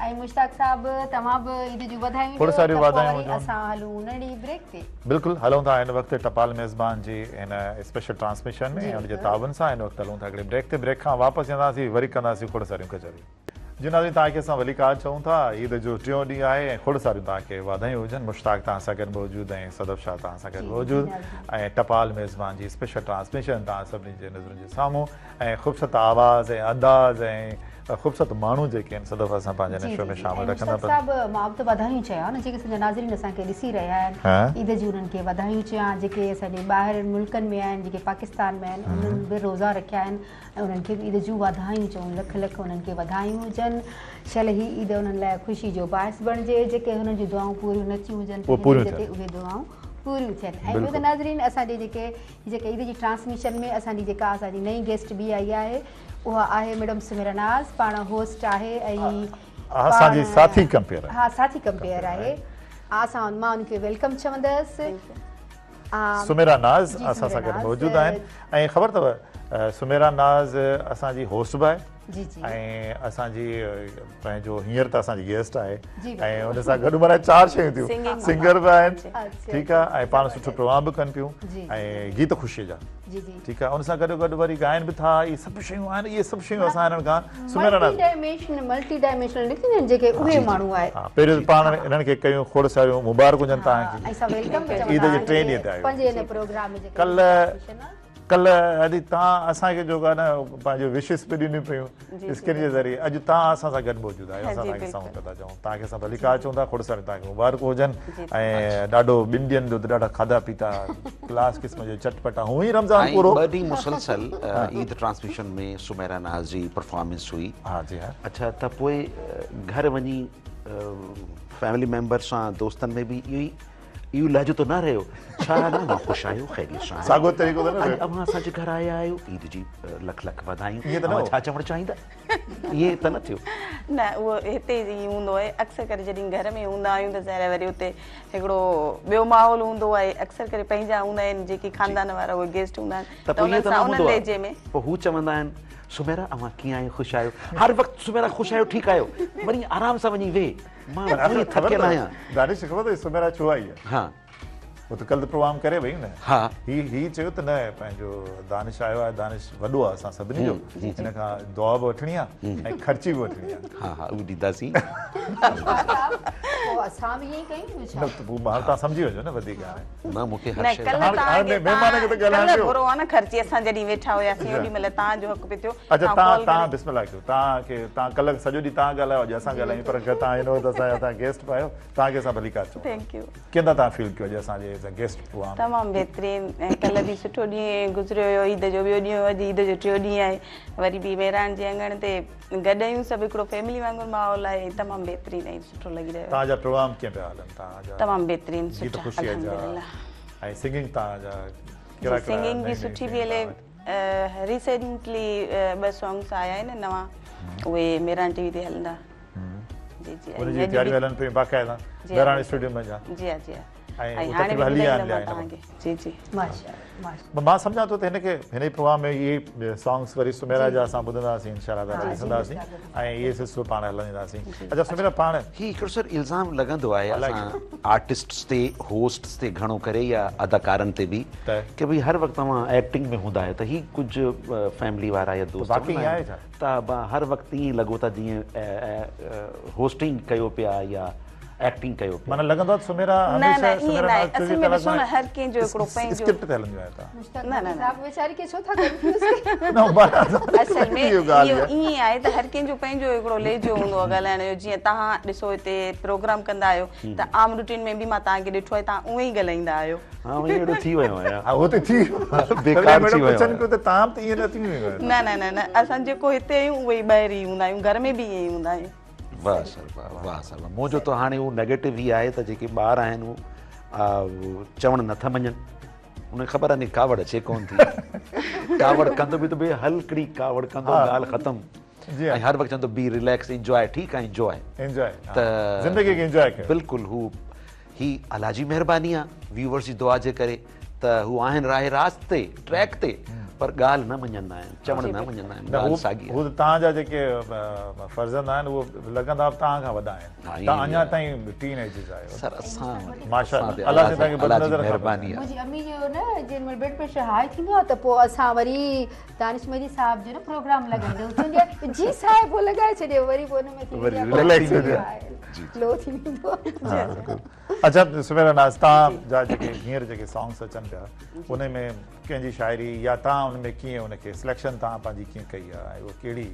B: ۽ مشتاق صاحب توهان به عيد جون واڌايون
A: ڏيو ته پوء وري
B: اسان هلون ننڍي بريڪ تي.
A: بلڪل هلون ٿا هن وقت ٽپال ميزبان جي هن اسپيشل ٽرانسميشن ۾ ۽ ان جي تعاون سان هن وقت هلون ٿا هڪڙي بريڪ تي بريڪ کان واپس اينداسين وري ڪنداسين کوڙ ساريون ڪچهريون. جي ناظرين توهان کي اسان ڀليڪار چئون ٿا عيد جو ٽيون ڏينهن آهي ۽ کوڙ ساريون توهان کي واڌايون هجن مشتاق توهان سان گڏ موجود ۽ صدف شاهه توهان سان گڏ موجود ۽ ٽپال ميزبان جي اسپيشل ٽرانسميشن توهان سڀني جي نظرن جي سامهون ۽ خوبصورت آواز ۽ انداز ۽ خوبصورت ماڻهو جيڪي آهن صدف اسان پنهنجي هن شو ۾ شامل رکندا
B: پيا. صاحب مان به ته واڌايون چيان نه جيڪي اسان جا ناظرين اسان کي ڏسي رهيا آهن عيد جون انهن کي واڌايون چيان جيڪي اسان جي ٻاهر ملڪن ۾ آهن جيڪي پاڪستان ۾ آهن انهن به روزا رکيا آهن ۽ انهن کي به عيد جون واڌايون چئون لک لک انهن کي واڌايون هجن شل هي عيد انهن لاء خوشي جو باعث بڻجي جيڪي هنن جون دعائون پوريون نه ٿيون هجن ته هن عيد تي اهي دعائون پوريون ٿين ۽ ٻيو ته ناظرين اسان جي جيڪي جيڪي عيد جي ٽرانسميشن ۾ اسان جي جيڪا اسان جي نئين گيسٽ به آئي آهي اها آهي ميڊم سميرا ناز پاڻ هوسٽ آهي ۽
A: اسان جي ساٿي ڪمپيئر
B: ها ساٿي ڪمپيئر آهي اسان مان ان کي welcome چوندس
A: سميرا ناز اسان سان گڏ موجود آهن ۽ خبر اٿو سميرا ناز اسان جي هوسٽ به آهي
B: جي جي
A: ۽ اسان جي پنهنجو هينئر ته اسان جي گيسٽ آهي ۽ ان سان گڏ معنيٰ چار شيون ٿيون سنگر به آهن ٺيڪ آهي ۽ پاڻ سٺو پروگرام به ڪن پيون ۽ گيت خوشي جا ٺيڪ آهي ان سان گڏو گڏ وري ڳائن به ٿا اهي سڀ شيون آهن اهي سڀ شيون اسان هنن کان سميرا
B: ناز ملٽي ڊائمينشنل نه ٿيندا آهن جيڪي اهي ماڻهو آهي
A: ها پهريون پاڻ انهن کي ڪيون کوڙ ساريون مبارڪون هجن توهان کي عيد جي ٽئين ڏينهن تي آيو
B: پنهنجي هن پروگرام ۾
A: ڪلهه ڪلهه ادي توهان اسان کي جيڪو آهي نه پنهنجو وشز به ڏنيون پيون اسڪرين جي ذريعي اڄ توهان اسان سان گڏ موجود آهيو اسان توهان کي سامهون پيا ٿا چئون توهان کي اسان ڀليڪار چئون ٿا کوڙ ساريون توهان کي مبارڪون هجن ۽ ڏاڍو ٻن ڏينهن جو ته ڏاڍا کاڌا پيتا ڪلاس قسم جو چٽپٽا هونئن ئي رمضان پورو
C: ٻه ڏينهن مسلسل عيد ٽرانسميشن ۾ سميرا ناز جي پرفارمنس هئي
A: ها جي ها
C: اڇا ته پوء گهر وڃي فيملي ميمبر سان دوستن ۾ به اهو ئي اهو لهجو ته نه رهيو ڇا نه اوهان خوش آهيو خيريت سان آهيو
A: ساڳيو طريقو ته نه
C: رهيو اڄ اوهان اسان جي گهر آيا آهيو عيد جي لک لک واڌايون اوهان ڇا چوڻ چاهيندا ائين ته نه ٿيو
D: نه اهو هتي ئي هوندو آهي اڪثر ڪري جڏهن گهر ۾ هوندا آهيون ته ظاهر آهي وري اتي هڪڙو ٻيو ماحول هوندو آهي اڪثر ڪري پنهنجا هوندا آهن جيڪي خاندان وارا اهي گيسٽ هوندا آهن
C: ته پوء ائين ته نه هوندو آهي پوء هو چوندا آهن سميرا اوهان ڪيئن آهيو خوش آهيو هر وقت سميرا خوش آهيو ٺيڪ آهيو وري آرام سان وڃي ويهه مان اهو ئي ٿڪيل آهيان.
A: دانش کي خبر اٿئي سميرا ڇو آئي آهي؟
C: ها.
A: هو ته ڪلهه ته پروگرام ڪري وئي نه.
C: ها.
A: هي هي چيو ته نه پنهنجو دانش آيو آهي دانش وڏو آهي اسان سڀني جو هن کان دعا به وٺڻي آهي ۽ خرچي به وٺڻي آهي.
C: ها ها اهو ڏينداسين.
B: پوء اسان به ائين ئي ڪيون نه ڇا؟
A: نه ته پوء هاڻ توهان سمجهي وڃو نه وڌيڪ هاڻي.
C: نه مون کي هر شيء
D: نه ڪلهه
A: هاڻي مهمان کي ته ڳالهائڻ ڏيو.
D: ڪلهه گهرو آ نه خرچي اسان جڏهن ويٺا هياسين اوڏي مهل توهان جو حق به ٿيو.
A: اڇا توهان توهان بسم الله ڪيو توهان کي توهان ڪلهه سڄو ڏينهن توهان ڳالهايو اڄ اسان ڳالهايون پر توهان هن وقت اسان جا توهان گيسٽ به آهيو توهان کي اسان ڀليڪار چئون ٿا
D: thank you
A: ڪيئن ٿا توهان فيل ڪيو اڄ اسان جي ايز اي گيسٽ پروگرام
D: تمام بهترين ۽ ڪلهه به سٺو ڏينهن گذريو هيو عيد جو ٻيو ڏينهن هيو اڄ عيد جو ٽيون ڏينهن آهي وري به مهراڻ جي اڱڻ تي گڏ آهيون سڀ هڪڙو فيملي وانگر ماحول آهي تمام بهترين ۽ سٺو لڳي رهيو آهي
A: توهان جا پروگرام ڪيئن پيا هلن توهان جا
D: تمام بهترين
A: گيت
D: سٺا
A: خوشيء جا
D: الحمدلله
A: ۽ سنگنگ توهان جا ڪهڙا ڪهڙا
D: سنگنگ به
A: نئين نئين
D: سٺي
A: شيون
D: پئي هلي
A: توهان وٽ
D: ريسينٽلي ٻه سانگس آيا آهن نوان اهي مهراڻ ٽي وي تي هلندا جي جي
A: ان جي تياريون هلن پيون باقاعده مهراڻ اسٽوڊيو ۾ جا
D: جي ها جي ها
A: ۽ هاڻي به هلي آيا آهن
D: جي جي
B: ماشاءالله
A: مان سمجهان ٿو ته هن کي هن ئي پروگرام ۾ اهي سانگس وري سميرا جا اسان ٻڌنداسين انشاء الله تعالي ڏسنداسين ۽ اهي سلسلو پاڻ هلائينداسين اڇا سميرا پاڻ
C: هي هڪڙو سر الزام لڳندو آهي اسان آرٽسٽس تي هوسٽس تي گهڻو ڪري يا اداڪارن تي به ڪي ڀئي هر وقت اوهان ايڪٽنگ ۾ هوندا آهيو ته هي ڪجهه فيملي وارا يا دوست
A: چوندا آهن
C: ته هر وقت ائين لڳو ٿا جيئن هوسٽنگ ڪيو پيا يا ايڪٽنگ ڪيو پيا.
A: معنيٰ لڳندو آهي ته سميرا
D: نه نه
A: هميشه
D: ائين
A: سميرا
D: ناهي
A: ناز
D: اصل
A: 24
D: ۾
A: ڪلاڪ
D: ڏسو نه هر ڪنهن جو هڪڙو پنهنجو
A: اسڪرپٽ تي هلنديون آهن توهان.
B: مشتاق
D: نه نه
B: ڀٽي
D: نه
B: صاحب ويچاري کي ڇو ٿا ڪنفيوز ڪيو.
A: نه معنيٰ
D: اصل ۾
A: اهو ڳالهه
D: اهو
A: اها.
D: ائين آهي ته هر ڪنهن جو پنهنجو هڪڙو لهجو هوندو آهي ڳالهائڻ جو جيئن توهان ڏسو هتي پروگرام ڪندا آهيو ته عام روٽين ۾ به مان توهان کي ڏٺو آهي توهان اونئين ئي ڳالهائيندا آهيو.
C: ها اونئين اهڙو ٿي ويو آهيان.
A: ها اهو ته ٿي ويو
C: بيڪار ٿي ويو
A: پڇن
C: آهيان.
A: پيو ته توهان به ته ائين نه ٿي ويو آهيو.
D: نه نه نه نه اسان جيڪو هتي آهيون اهي ئي ٻاهر ئي هوندا آهيون گهر ۾ به ائين ئي هوندا آهيون.
C: واه سر واه واه سر واه منهنجو ته هاڻي اهو نيگيٽو ئي آهي ته جيڪي ٻار آهن اهو چوڻ نٿا مڃن انهن کي خبر آهي ڪاوڙ اچي ڪون ٿي ڪاوڙ ڪندو به ته به هلڪڙي ڪاوڙ ڪندو ڳالهه ختم ۽ هر وقت چوندو بي رليڪس انجواء ٺيڪ آهي انجواء
A: انجواء ته زندگي کي انجواء ڪيو
C: بلڪل هو هي الله جي مهرباني آ ويوورز جي دعا جي ڪري ته هو آهن راهه راست تي ٽريڪ تي پر ڳالهه نه مڃندا آهن چوڻ نه مڃندا آهن ڳالهه ساڳي آهي.
A: هو ته توهان جا جيڪي فرزند آهن اهي لڳندا به توهان کان وڏا آهن توهان اڃا تائين ٽين ايجز آهيو.
C: سر اسان
A: ماشاء الله الله سائين توهان کي بد نظر کان
C: مهرباني آهي.
B: منهنجي امي جو نه جنهن مهل بلڊ پريشر هاء ٿيندو آهي ته پوء اسان وري دانش مهدي صاحب جو نه پروگرام لڳائيندا آهيون چوندي آهي جي صاحب پوء لڳائي ڇڏيو وري پوء ان ۾ ٿي
C: وري
B: ويندي آهي
C: رليڪس ٿي ويندي آهي.
B: لو ٿي ويندو آهي.
A: اڇا سميرا ناز توهان جا جيڪي هينئر جيڪي سانگس اچن پيا ان ۾ ڪنهن جي شاعري يا توهان ان ۾ ڪيئن ان کي سليڪشن توهان پنهنجي ڪيئن ڪئي آهي ۽ اهو ڪهڙي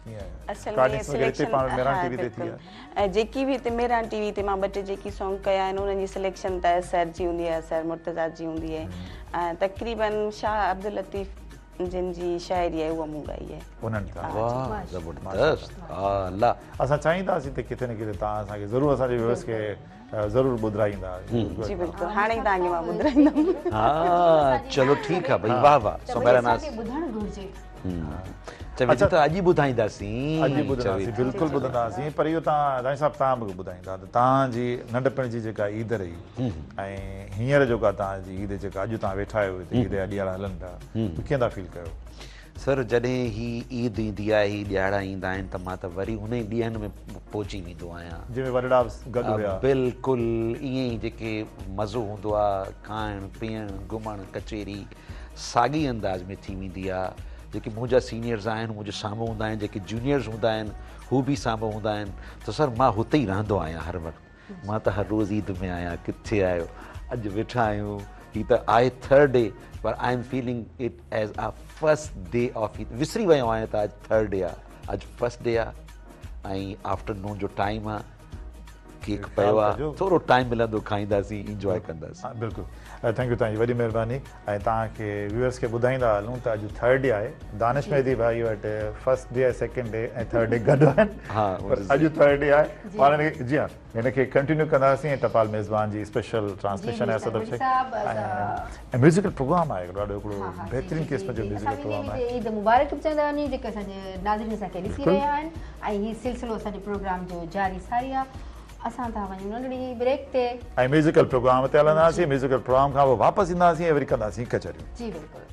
A: ڪيئن
D: اصل ۾
A: رڪارڊنگس وغيره هتي
D: سليڪشن
A: پاڻ مهراڻ
D: ها
A: ٽي وي تي ٿي
D: بلڪل
A: آهي.
D: ۽ جيڪي به هتي مهراڻ ٽي وي تي مان ٻه ٽي جيڪي سانگ ڪيا آهن انهن جي سليڪشن ته سر جي هوندي آهي سر مرتضيٰ جي هوندي آهي ۽ تقريبن شاهه عبداللطيف جن جي شاعري آهي اها مون ڳائي آهي.
A: انهن تان
C: واه زبردست الله.
A: اسان چاهينداسين ته ڪٿي نه ڪٿي توهان اسان کي ضرور اسان جي ويورس کي ضرور ٻڌرائيندا.
D: جي بلڪل هاڻي ئي توهان کي مان ٻڌرائيندم.
C: ها چلو ٺيڪ آ ڀئي واه واه سميرا ناز.
B: اسان کي ٻڌڻ گهرجي.
C: چوي ٿي ته اڄ ئي ٻڌائينداسين.
A: اڄ ئي ٻڌنداسين بلڪل ٻڌنداسين پر اهو توهان دانش صاحب توهان مون کي ٻڌائيندا ته توهان جي ننڍپڻ جي جيڪا عيد رهي ۽ هينئر جيڪا توهان جي عيد جيڪا اڄ توهان ويٺا آهيو هتي عيد جا ڏيهاڙا هلن پيا ڪيئن ٿا فيل ڪيو؟
C: سر جڏهن هي عيد ايندي آهي هي ڏهاڙا ايندا آهن ته مان ته وري انهي ڏينهن ۾ پهچي ويندو آهيان.
A: جنهن ۾ وڏڙا به گڏ هيا.
C: بلڪل ائين ئي جيڪي مزو هوندو آهي کائڻ پيئڻ گهمڻ ڪچهري ساڳي انداز ۾ ٿي ويندي آهي جيڪي منهنجا سينيئرز آهن هو منهنجي سامهون هوندا آهن جيڪي جونيئرز هوندا آهن هو به سامهون هوندا آهن ته سر مان هتي ئي رهندو آهيان هر وقت. مان ته هر روز عيد ۾ آهيان ڪٿي آهيو اڄ ويٺا آهيون هي ته آهي third D per I am feeling it as a first day of Eid وسري ويو آهيان ته اڄ ٿرڊ ڊي آ اڄ فرسٽ ڊي آ ۽ آفٽر نون جو ٽائيم آ ڪيڪ پيو آ ٿورو ٽائيم ملندو کائينداسين انجواء ڪنداسين.
A: بلڪل thank you توهان جي وڏي مهرباني ۽ توهان کي ويورس کي ٻڌائيندا هلون ته اڄ ٿرڊ ڊي آهي دانش مهدي ڀائي وٽ first day ۽ second day ۽ third D گڏ آهن پر اڄ ٿرڊ ڊي آهي پاڻ هن کي جي ها هن کي ڪنٽينيو ڪنداسين ۽ ٽپال ميزبان جي اسپيشل ٽرانسميشن آهي صدف شيخ ۽ ميوزيڪل پروگرام آهي ڏاڍو هڪڙو بهترين قسم جو ميوزيڪل پروگرام آهي
B: عيد مبارڪ به چوندا وڃون جيڪي اسان جي ناظرين اسان کي ڏسي رهيا آهن ۽ هي سلسلو اسان جي پروگرام جو جاري ساري آهي اسان ٿا وڃون ننڍڙي بريڪ تي.
A: ۽ ميوزيڪل پروگرام تي هلنداسين ميوزيڪل پروگرام کان پوء واپس اينداسين ۽ وري ڪنداسين ڪچهريون.
B: جي بلڪل.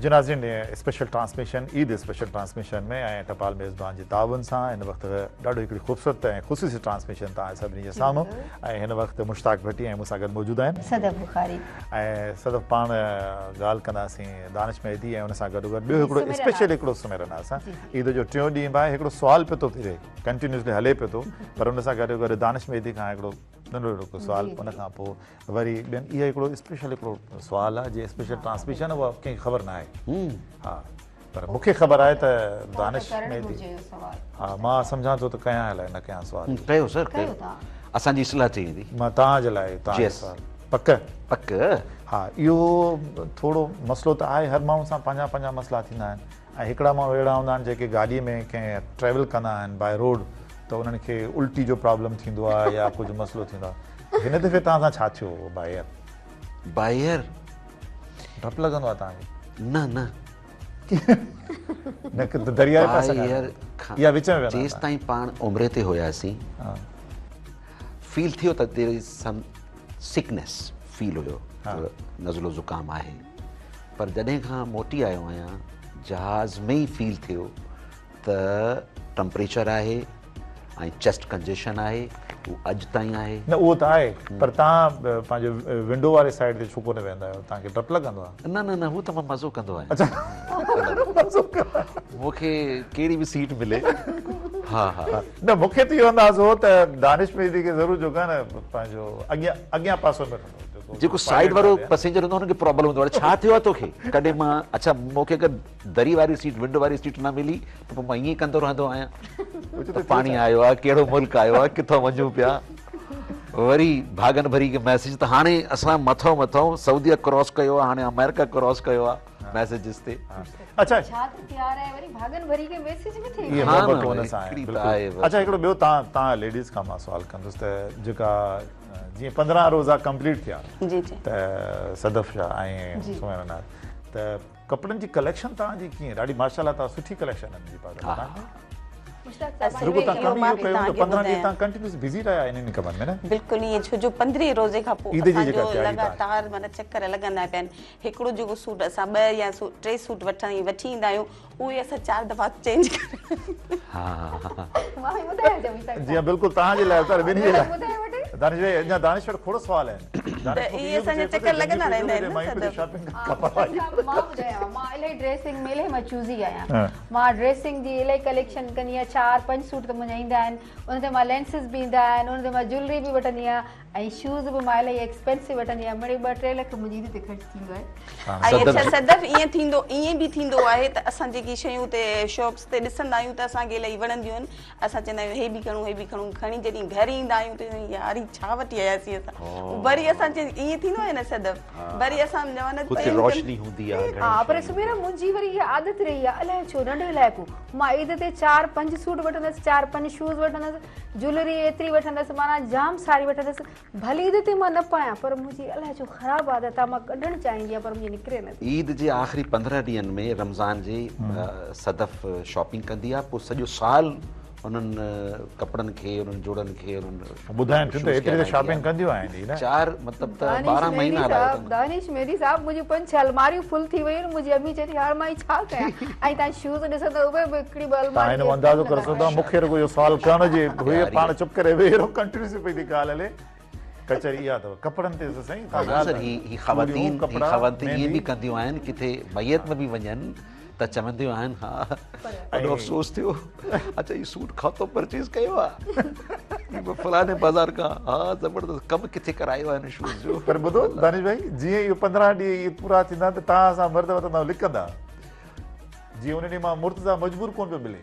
A: جي ناظرين special transmission Eid special transmission ۾ ۽ ٽپال ميزبان جي تعاون سان هن وقت ڏاڍو هڪڙي خوبصورت ۽ خصوصي ٽرانسميشن توهان سڀني جي سامهون ۽ هن وقت مشتاق ڀٽي ۽ مون سان گڏ موجود آهن.
B: صدف بخاري.
A: ۽ صدف پاڻ ڳالهه ڪنداسين دانش مهدي ۽ ان سان گڏوگڏ ٻيو هڪڙو اسپيشل هڪڙو سميرا ناز سان عيد جو ٽيون ڏينهن به آهي هڪڙو سوال پيو ٿو ڦري. ڪنٽينيوسلي هلي پيو ٿو پر ان سان گڏو گڏ دانش مهدي کان هڪڙو ننڍڙو هڪڙو سوال ان کان پوء وري ٻين اهو هڪڙو اسپيشل هڪڙو سوال آهي جي اسپيشل ٽرانسميشن اها ڪنهن کي خبر نه آهي ها پر مون کي خبر آهي ته دانش مهدي ها مان سمجهان ٿو ته ڪيان الائي نه ڪيان سوال
C: ڪيو سر ڪيو اسان جي اصلاح ٿي ويندي
A: مان توهان جي لاء توهان جو سوال پڪ
C: پڪ
A: ها اهو ٿورو مسئلو ته آهي هر ماڻهو سان پنهنجا پنهنجا مسئلا ٿيندا آهن ۽ هڪڙا ماڻهو اهڙا هوندا آهن جيڪي گاڏي ۾ ڪنهن ٽريول ڪندا آهن باء روڊ ته انهن کي الٽي جو پرابلم ٿيندو آهي يا ڪجهه مسئلو ٿيندو آهي هن دفعي توهان سان ڇا ٿيو هو باء ايئر؟
C: باء ايئر
A: ڊپ لڳندو آهي توهان کي؟
C: نه نه
A: نه درياء پاسي کان يا وچ ۾ ويندا
C: جيستائين پاڻ عمري تي هياسين فيل ٿيو ته there is some sickness feel هيو نزلو زڪام آهي پر جڏهن کان موٽي آيو آهيان جهاز ۾ ئي فيل ٿيو ته ٽمپريچر آهي ۽ چيسٽ ڪنجيشن آهي اهو اڄ تائين آهي.
A: نه اهو ته آهي پر توهان پنهنجو ونڊو واري سائيڊ تي ڇو ڪونه ويهندا آهيو توهان کي ڊپ لڳندو آهي؟
C: نه نه نه هو ته مان مزو ڪندو آهيان.
A: اڇا مزو ڪندا آهيو.
C: مون کي ڪهڙي به سيٽ ملي ها ها.
A: نه مون کي ته اهو اندازو هو ته دانش مهدي کي ضرور جيڪو آهي نه پنهنجو اڳيان اڳيان پاسو ملندو.
C: جيڪو سائيڊ وارو پسينجر هوندو آهي ان کي پرابلم هوندو آهي ڇا ٿيو آهي توکي ڪڏهن مان اڇا مون کي اگر دري واري سيٽ ونڊو واري سيٽ نه ملي ته پوء مان ائين ئي ڪندو رهندو آهيان ته پاڻي آيو آهي ڪهڙو ملڪ آيو آهي ڪٿان وڃون پيا وري ڀاڳن ڀري کي ميسيج ته هاڻي اسان مٿو مٿو سعوديه ڪراس ڪيو آهي هاڻي آمريڪا ڪراس ڪيو آهي ميسيجز تي.
A: اڇا
B: ڇا ته پيار آهي وري ڀاڳن ڀري کي ميسيج به ٿئي.
A: اها محبت ان سان آهي بلڪل. اڇا هڪڙو ٻيو تان تان ليڊيز کان مان سوال ڪندس ته جيڪا جيئن 15 روزا ڪمپليٽ ٿيا
D: جي جي
A: ته صدف شاهه ۽ سميرا ناز ته ڪپڙن جي ڪليڪشن توهان جي ڪيئن ڏاڍي ماشاءالله توهان سٺي ڪليڪشن آهي منهنجي پاس
C: ها.
A: رڳو توهان ڪم اهو ڪيو ته 15 ڏينهن توهان ڪنٽينيوس بزي رهيا انهن ڪمن ۾ نه.
D: بلڪل ائين ڇو جو 15 روزي کان پوء اسان جو لڳاتار معنيٰ چڪر لڳندا پيا آهن هڪڙو جيڪو سوٽ اسان ٻه يا ٽي سوٽ وٺڻ وٺي ايندا آهيون اهي اسان چار دفعا چينج ڪري
A: جي ها بلڪل توهان جي لاء سر ٻنهي جي لاء دانش ڀائي اڃا دانش وٽ کوڙ سوال آهن
D: ته اهي اسان جا چڪر لڳندا رهندا آهن نه
A: شاپنگ
B: مان ٻڌايان مان الاهي ڊريسنگ ۾ الاهي مان چوزي آهيان مان ڊريسنگ جي الاهي ڪليڪشن ڪندي آهيان چار پنج سوٽ ته منهنجا ايندا آهن ان تي مان لينسز به ايندا آهن ان تي مان جولري به وٺندي آهيان ۽ شوز به مان الاهي ايڪسپينسو وٺندي آهيان مڙئي ٻه ٽي لک منهنجي عيد تي خرچ ٿيندو آهي.
D: ۽ اڇا صدف ائين ٿيندو ائين به ٿيندو آهي ته اسان جيڪي شيون اتي شاپس تي ڏسندا آهيون ته اسان کي الاهي وڻنديون آهن اسان چوندا آهيون هي به کڻون هي به کڻون کڻي جڏهن گهر ايندا آهيون ته يار هي ڇا وٺي آياسين اسان وري اسان چي ائين ٿيندو آهي نه صدف وري اسان چوندا
C: هتي روشني هوندي آهي
B: ها پر سميرا منهنجي وري اها عادت رهي آهي الائي ڇو ننڍي لاء ڪو مان عيد تي چار پنج سوٽ وٺندس چار پنج شوز وٺندس جولري ايتري وٺندس معنيٰ جام ساري وٺندس ڀلي عيد تي مان نه پايان پر منهنجي الائي ڇو خراب عادت آ مان ڪڍڻ چاهيندي آهيان پر منهنجي نڪري نه ٿي.
C: عيد جي آخري 15 ڏينهن ۾ رمضان جي صدف شاپنگ ڪندي آ پوء سڄو سال انهن ڪپڙن کي انهن جوڙن کي انهن
A: ٻڌائين ٿيون ته ايتري ته شاپنگ ڪنديون آهن هي نه.
C: چار مطلب ته 12 مهينا هلايو اٿن.
B: دانش مهدي صاحب منهنجون پنج ڇهه الماريون فل ٿي ويون آهن منهنجي امي چئي ٿي هاڻ مان هي ڇا ڪيان ۽ توهان شوز ڏسندؤ اهي به هڪڙي ٻه
A: توهان هن مان اندازو ڪري سگهو ٿا مون کي رڳو اهو سوال ڪرڻ جي هئي پاڻ چپ ڪري ويهي رهيو ڪنٽينيوسلي پئي ٿي ڳالهه هلي ڪچهري اها اٿو ڪپڙن تي سائين
C: توهان ڳالهه سر هي خواتين هي خواتين ائين به ڪنديون آهن ڪٿي ميت ۾ به وڃن ته چونديون آهن ها ڏاڍو افسوس ٿيو اڇا هي سوٽ کاتو پرچيز ڪيو آ فلاڻي بازار کان ها زبردست ڪم ڪٿي ڪرايو آهي هن شوز جو
A: پر ٻڌو دانش ڀائي جيئن اهو 15 ڏينهن پورا ٿيندا ته توهان اسان مرد وتندا لڪندا جيئن ان ڏينهن مان مرتضيٰ مجبور ڪونه پيو ملي.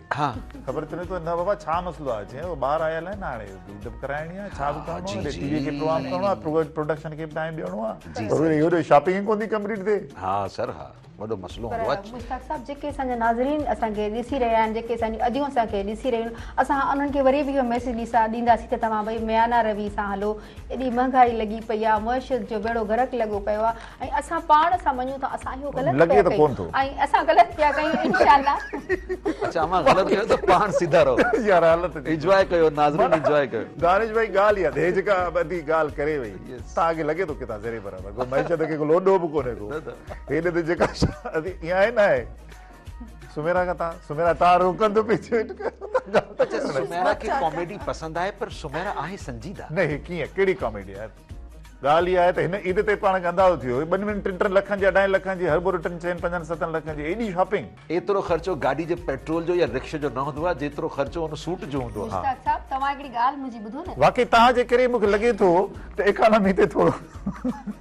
A: خبر ٿي ته نه بابا ڇا مسئلو آهي چيائين اهو ٻار آيل آهن هاڻي عيد به ڪرائڻي آهي ڇا به ڪرڻو آهي ٽي وي کي پروگرام ڪرڻو آهي پروڊڪشن کي به ٽائيم ڏيڻو آهي پر وري هوڏي شاپنگ ئي ڪونه ٿي ڪمپليٽ ٿئي.
C: ها سر ها وڏو مسئلو هوندو آهي.
B: پر مشتاق صاحب جيڪي اسان جا ناظرين اسان کي ڏسي رهيا آهن جيڪي اسان جون اديون اسان کي ڏسي رهيون آهن اسان انهن کي وري به اهو ميسيج ڏينداسين ته توهان ڀئي ميانه روي سان هلو ايڏي مهنگائي لڳي پئي آهي معيشت جو ٻيڙو غرق لڳو پيو آهي ۽ اسان پاڻ سان مڃون ٿا اسان اهو غلط
A: پيا ڪيون
B: ۽ اسان غلط پيا ڪيون انشاء الله.
C: اڇا اوهان غلط ڪيو ته پاڻ سڌا رهو.
A: يار حالت
C: انجواء ڪيو ناظرين انجواء ڪيو.
A: دانش ڀائي ڳالهه اها هي جيڪا ادي ڳالهه ڪري وئي توهان کي لڳي ٿو ڪٿان ذري برابر ڪو معيشت کي ڪو لوڏو به ڪونهي ڪو هيڏي ته جيڪا ادي ائين آهي نه آهي سميرا کان تان سميرا تان روڪندو پئي چوي
C: اڇا سميرا کي ڪاميڊي پسند آهي پر سميرا آهي سنجيده.
A: نه هي ڪيئن ڪهڙي ڪاميڊي آهي ڳالهه اها آهي ته هن عيد تي پاڻ کي اندازو ٿي ويو ٻن ٻن ٽن ٽن لکن جي اڍائي لکن جي هربرو ٽن چئن پنجن ستن لکن جي ايڏي شاپنگ.
C: ايترو خرچو گاڏي جي پيٽرول جو يا رڪشي جو نه هوندو آهي جيترو خرچو ان سوٽ جو هوندو آهي.
B: مشتاق صاحب توهان هڪڙي ڳالهه منهنجي ٻڌو نه.
A: واقعي توهان جي ڪري مون کي لڳي ٿو ته ايڪانامي تي ٿورو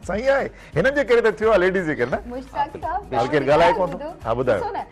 A: صحيح آهي هنن جي ڪري ته ٿيو آهي ليڊيز جي ڪري نه.
B: مشتاق صاحب
A: حال ڪير ڳالهائي ڪونه ٿو ها ٻڌايو.
B: ڏسو نه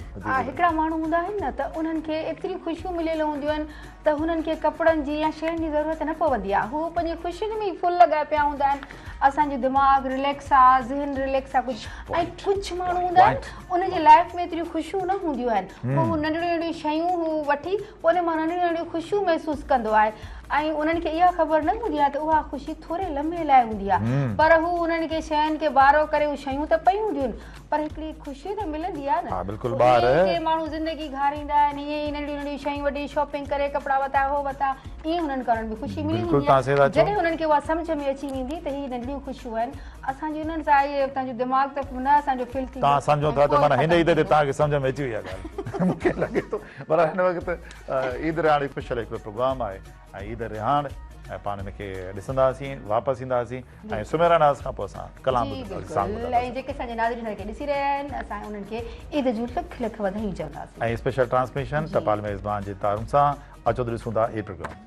B: هڪڙا ماڻهو هوندا آهن نه ته انهن کي ايتريون خوشيون مليل هونديون آهن ته هنن کي ڪپڙن جي يا شين جي ضرورت نه پوندي آهي. هو پنهنجي خوشين ۾ ئي فل لڳا پيا هوندا آهن. اسان جو دماغ رليڪس آ، ذهن رليڪس آ ڪجهه ۽ ڪجهه ماڻهو هوندا آهن انهن جي لائف ۾ ايتريون خوشيون نه هونديون آهن. هو ننڍڙيون ننڍڙيون شيون هو وٺي پوء ان مان ننڍڙيون ننڍڙيون خوشيون محسوس ڪندو آهي ۽ انهن کي اها خبر نه هوندي آهي ته اها خوشي ٿوري لمحي لاء هوندي آهي پر هو انهن کي شين کي بارو ڪري هو شيون ته پيون هونديون آهن پر هڪڙي خوشي ته ملندي آهي نه.
A: ها بلڪل ٻار.
B: ائين ڪي ماڻهو زندگي گهاريندا آهن ائين ئي ننڍڙيون ننڍڙيون شيون وٺي شاپنگ ڪري ڪپڙا وتا هو وتا ائين هنن کي انهن ۾ خوشي ملي ويندي آهي جڏهن هنن کي اها سمجهه ۾ اچي ويندي ته هي ننڍڙيون خوشيون آهن اسان جي انهن سان آهي توهان جو دماغ ته نه اسان جو فل ٿيندو
A: توهان سمجهو ٿا ته معنيٰ هن عيد تي توهان کي سمجهه ۾ اچي وئي آهي ڳالهه مون کي لڳي ٿو پر هن وقت عيد رهاڻ اسپيشل هڪڙو پروگرام آهي ۽ عيد رهاڻ ۽ پاڻ ان کي ڏسنداسين واپس اينداسين ۽ سميرا ناز کان پوء اسان ڪلام
B: جي
A: ٻڌنداسين سانگ
B: بلڪل ۽
A: ٻڌنداسين.
B: جيڪي اسان جا ناظرين اسان کي ڏسي رهيا آهن اسان انهن کي عيد جون لک لک واڌايون چونداسين.
A: ۽ اسپيشل ٽرانسميشن
B: جي.
A: ٽپال ميزبان جي تعاون سان اچو ته ڏسون ٿا هي پروگرام.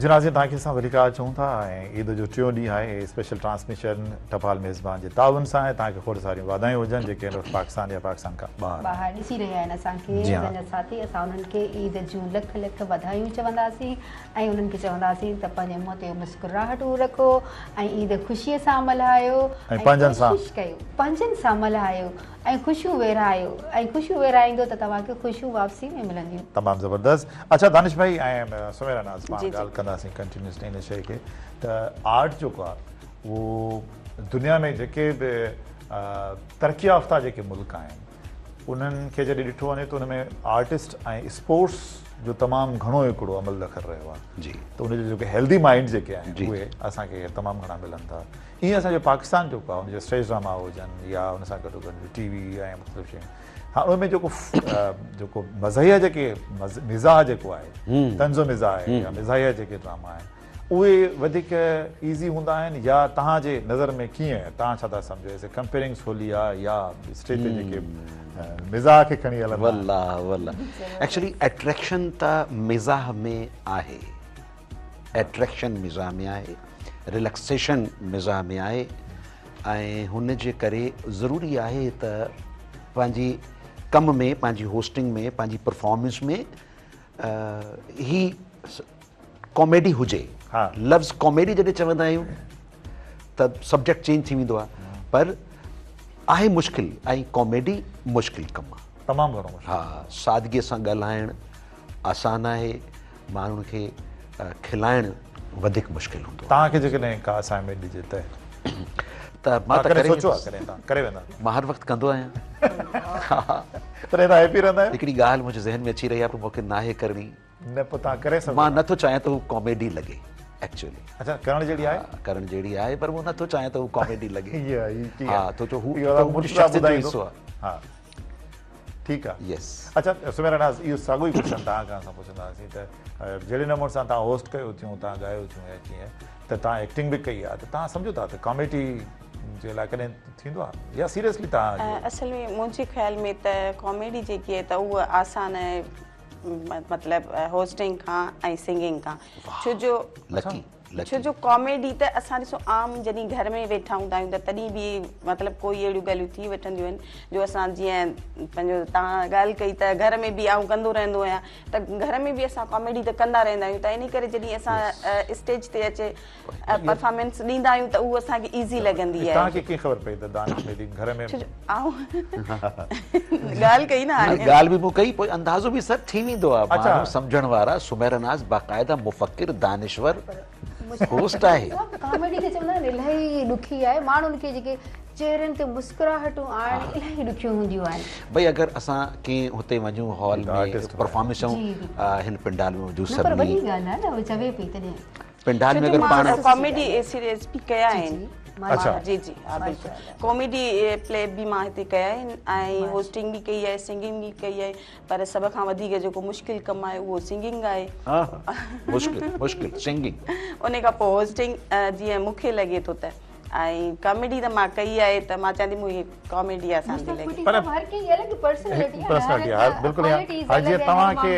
A: جي ناظرين توهان کي اسان ڀليڪار چئون ٿا ۽ عيد جو ٽيون ڏينهن آهي هي اسپيشل ٽرانسميشن ٽپال ميزبان جي تعاون سان آهي توهان کي کوڙ ساريون واڌايون هجن جيڪي هن وقت پاڪستان يا پاڪستان کان ٻاهر
B: ٻاهر ڏسي رهيا آهن اسان کي اسان جا ساٿي اسان انهن کي عيد جون لک لک واڌايون چونداسين ۽ انهن کي چونداسين ته پنهنجي منهن تي مسڪراهٽون رکو ۽ عيد خوشي سان ملهايو
A: ۽ پنهنجن سان
B: ڪوشش ڪيو پنهنجن سان ملهايو ۽ خوشيون ورهايو ۽ خوشيون ورهائيندو ته توهان کي خوشيون واپسي ۾ ملنديون.
A: تمام زبردست اڇا دانش ڀائي ۽ سميرا ناز پاڻ ڳالهه ڪنداسين ڪنٽينيوسلي ان شيء کي ته آرٽ جيڪو آهي اهو دنيا ۾ جيڪي به ترقي يافته جيڪي ملڪ آهن انهن کي جڏهن ڏٺو وڃي ته ان ۾ آرٽسٽ ۽ اسپورٽس جو تمام گهڻو هڪڙو عمل دخل رهيو آهي ته ان جو جيڪي هيلدي مائنڊ جيڪي آهن اهي اسان کي تمام گهڻا ملن ٿا ايئن اسان جو پاڪستان جيڪو آهي ان جا اسٽيج ڊراما هجن يا ان سان گڏو گڏ ٽي وي ۽ مختلف شيون ها ان ۾ جيڪو جيڪو مزاحيه جيڪي مزاح جيڪو آهي طنز و مزاح آهي يا مزاحيه جيڪي ڊراما آهن اهي وڌيڪ ايزي هوندا آهن يا توهان جي نظر ۾ ڪيئن توهان ڇا ٿا سمجهو ايز اي ڪمپيئرنگ سولي آهي يا اسٽيج تي جيڪي مزاح کي کڻي هلندا
C: والله والله ايڪچولي اٽريڪشن ته مزاح ۾ آهي اٽريڪشن مزاح ۾ آهي، رليڪسيشن مزاح ۾ آهي ۽ هن جي ڪري ضروري آهي ته پنهنجي ڪم ۾ پنهنجي هوسٽنگ ۾ پنهنجي پرفارمنس ۾ هي ڪاميڊي هجي. لفظ ڪاميڊي جڏهن چوندا آهيون ته سبجيڪٽ چينج ٿي ويندو آهي پر آهي مشڪل ۽ ڪاميڊي مشڪل ڪم آهي.
A: تمام گهڻو مشڪل.
C: ها سادگي سان ڳالهائڻ آسان آهي. ماڻهن کي کلائڻ وڌيڪ مشڪل هوندو آهي.
A: توهان کي جيڪڏهن ڪا اسائنمينٽ ڏجي ته؟
C: ته مان ته ڪري
A: سوچيو آهي ڪڏهن توهان ڪري ويندا؟
C: مان هر وقت ڪندو آهيان.
A: تڏهن توهان هيپي رهندا آهيو؟
C: هڪڙي ڳالهه منهنجي ذهن ۾ اچي رهي آهي پر مون کي ناهي ڪرڻي.
A: نه پوء توهان ڪري سگهو ٿا.
C: مان نٿو چاهيان ته هو ڪاميڊي لڳي ايڪچوئلي.
A: اڇا ڪرڻ جهڙي آهي؟
C: ڪرڻ جهڙي آهي پر مان نٿو چاهيان ته هو ڪاميڊي لڳي.
A: ها
C: ڇو جو هو منهنجي شخصيت جو حصو آهي.
A: ها. ٺيڪ آ
C: يس.
A: اڇا سميرا ناز اهو ساڳيو ئي ڪوشچن توهان کان اسان پڇنداسين ته جهڙي نموني سان توهان هوسٽ ڪيو ٿيون توهان ڳايو ٿيون يا ڪيئن ته توهان ايڪٽنگ به ڪئي آ ته توهان سمجهو ٿا ته ڪاميڊي جي لاء ڪڏهن ٿيندو آ يا سيريسلي توهان
D: اصل ۾ منهنجي خيال ۾ ته ڪاميڊي جيڪي آهي ته اها آسان آهي مطلب هوسٽنگ کان ۽ سنگنگ کان ڇو جو
C: لڪي
D: ڇو جو ڪاميڊي ته اسان ڏسو عام جڏهن گهر ۾ ويٺا هوندا آهيون ته تڏهن به مطلب ڪوئي اهڙيون ڳالهيون ٿي وٺنديون آهن جو اسان جيئن پنهنجو توهان ڳالهه ڪئي ته گهر ۾ به آئون ڪندو رهندو آهيان ته گهر ۾ به اسان ڪاميڊي ته ڪندا رهندا آهيون ته انهي ڪري جڏهن اسان اسٽيج تي اچي پرفارمنس ڏيندا آهيون ته اهو اسان کي ايزي لڳندي آهي.
A: توهان کي ڪيئن خبر پئي ته دانش مهدي گهر ۾.
D: ڇو جو آئون ڳالهه ڪئي نه هاڻي.
C: ڳالهه به مون ڪئي پوء اندازو به سر ٿي ويندو آهي ماڻهو سمجهڻ وارا سميرا ناز باقاعده مفڪر دانشور هوسٽ آهي.
B: ڪاميڊي کي چوندا آهن الاهي ڏکي آهي ماڻهن کي جيڪي چهرن تي مسڪراهٽون آڻڻ الاهي ڏکيون هونديون آهن.
C: ڀئي اگر اسان ڪنهن هتي وڃون هال ۾ پرفارمنس ڏيون هن پنڊال ۾ وجهون
B: سڀني. نه پر وڏي ڳالهه آهي نه هو چوي پئي تڏهن.
C: پنڊال ۾ اگر پاڻ
D: ڪاميڊي سيريز به ڪيا آهن. اڇا جي جي ها بلڪل ڪاميڊي پلي به مان هتي ڪيا آهن ۽ هوسٽنگ به ڪئي آهي سنگنگ به ڪئي آهي پر سڀ کان وڌيڪ جيڪو مشڪل ڪم آهي اهو سنگنگ آهي.
C: ها مشڪل مشڪل سنگنگ.
D: ان کان پوء هوسٽنگ جيئن مون کي لڳي ٿو ته ۽ ڪاميڊي ته مان ڪئي آهي ته مان چوان ٿي مون کي ڪاميڊي آسان ٿي لڳي.
A: پر
B: هر ڪنهن جي الڳ پرسنالٽي آهي
A: پرسنالٽي آهي بلڪل ائين جيئن توهان کي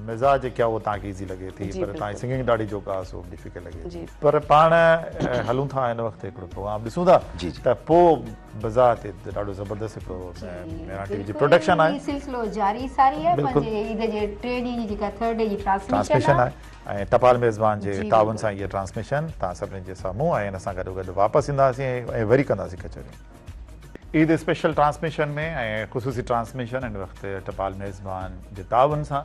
A: مزاح جيڪي آهي اهو توهان کي ايزي لڳي ٿي پر توهان جي سنگنگ ڏاڍي جيڪو آهي سو ڊفيڪلٽ لڳي ٿي پر پاڻ هلون ٿا هن وقت هڪڙو پروگرام ڏسون ٿا ته پوء بزا تي ڏاڍو زبردست هڪڙو مهراڻ ٽي وي جي پروڊڪشن آهي.
B: هي سلسلو جاري ساري آهي پنهنجي عيد جي ٽئين ڏينهن جي جيڪا ٿرڊ ڊي جي ٽرانسميشن
A: آهي ۽ ٽپال ميزبان جي تعاون سان هيء ٽرانسميشن توهان سڀني جي سامهون ۽ ان سان گڏوگڏ واپس اينداسين ۽ وري ڪنداسين ڪچهريون. عيد اسپيشل ٽرانسميشن ۾ ۽ خصوصي ٽرانسميشن هن وقت ٽپال ميزبان جي تعاون سان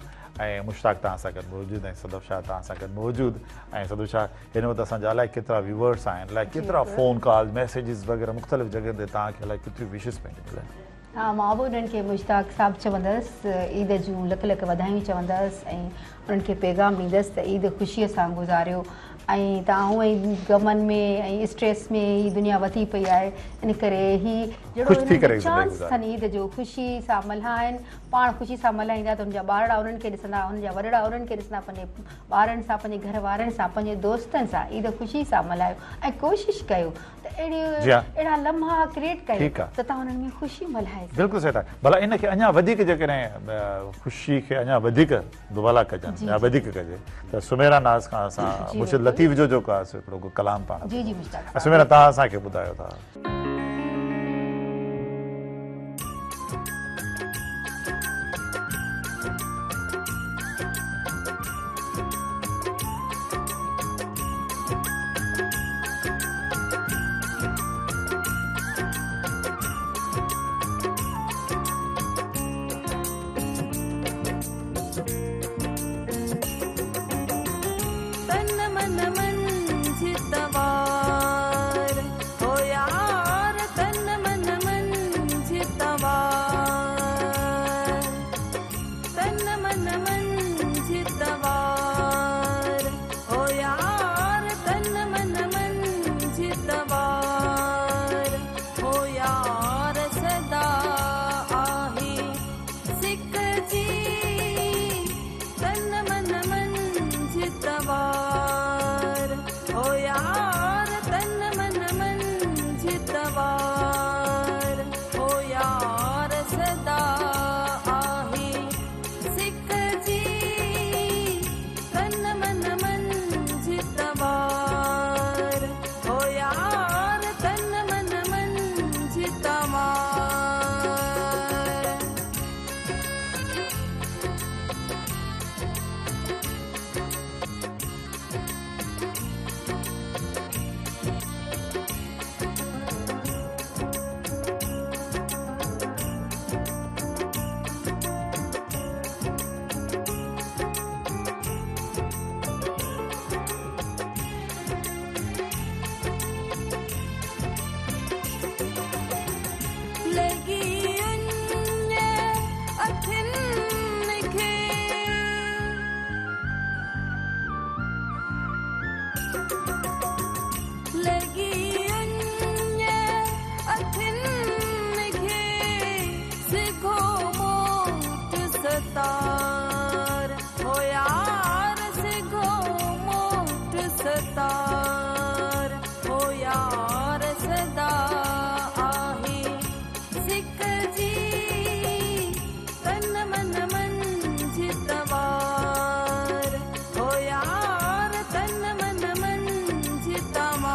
A: ۽ مشتاق توهان سان گڏ موجود ۽ صدف شاهه توهان سان گڏ موجود ۽ صدف شاهه هن وقت اسان جا الائي ڪيترا ويوئرس آهن الائي ڪيترا فون ڪالز ميسيجز وغيره مختلف جڳهن تي توهان کي الائي ڪيتريون وشز پيون ملن.
B: ها مان به انهن کي مشتاق صاحب چوندس عيد جون لک لک واڌايون چوندس ۽ انهن کي پيغام ڏيندس ته عيد خوشيء سان گذاريو ۽ توهان هونئن ئي غمن ۾ ۽ اسٽريس ۾ هي دنيا وڌي پئي آهي ان ڪري هي جهڙو
A: خوش ٿي
B: هنن
A: ڪري
B: کي
A: زندگي
B: چانس
A: گذارين.
B: اٿن عيد جو خوشي سان ملهائن. پاڻ خوشي سان ملهائيندا ته ان جا ٻارڙا انهن کي ڏسندا، انهن جا وڏڙا انهن کي ڏسندا، پنهنجي ٻارن سان، پنهنجي گهر وارن سان، پنهنجي دوستن سان عيد خوشي سان ملهايو ۽ ڪوشش ڪيو ته اهڙي
A: جي ها.
B: اهڙا لمحا ڪريئيٽ ڪيو
A: ٺيڪ آ.
B: ته توهان انهن ۾ خوشي ملهائي سگهو.
A: بلڪل صحيح ٿا. ڀلا ان کي اڃا وڌيڪ جيڪڏهن خوشي کي اڃا وڌيڪ دوبالا ڪجن
B: جي
A: يا
B: جي.
A: وڌيڪ ڪجي ته سميرا ناز کان اسان
B: جي
A: مرشد
B: بلڪل.
A: لطيف جو جيڪو آهي سو هڪڙو ڪو ڪلام پاڻ
B: جي جي
A: ٻڌون.
B: مشتاق صاحب.
A: سميرا توهان اسان کي ٻڌايو ٿا.
E: تن من منجهه توار هو يار تن من منجهه توار تن من منجهه توار هو يار تن من منجهه توار هو يار سدا آهي سڪ جي تن من منجهه توار هو يار تن من منجهه توار هو يار سدا آهي سڪ جي تن من منجهه توار هو يار تن من منجهه توار. لڳي اڃ اکين کي لڳي اڃ اکين کي سگهو موٽ ستار هو يار سگهو موٽ ستار هو يار سدا آهي سڪ جي تن من منجهه توار هو يار تن من منجهه توار.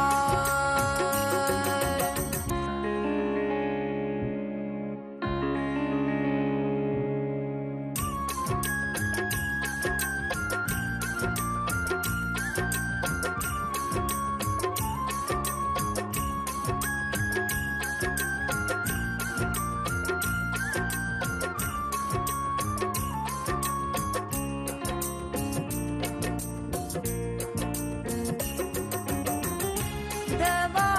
E: دوا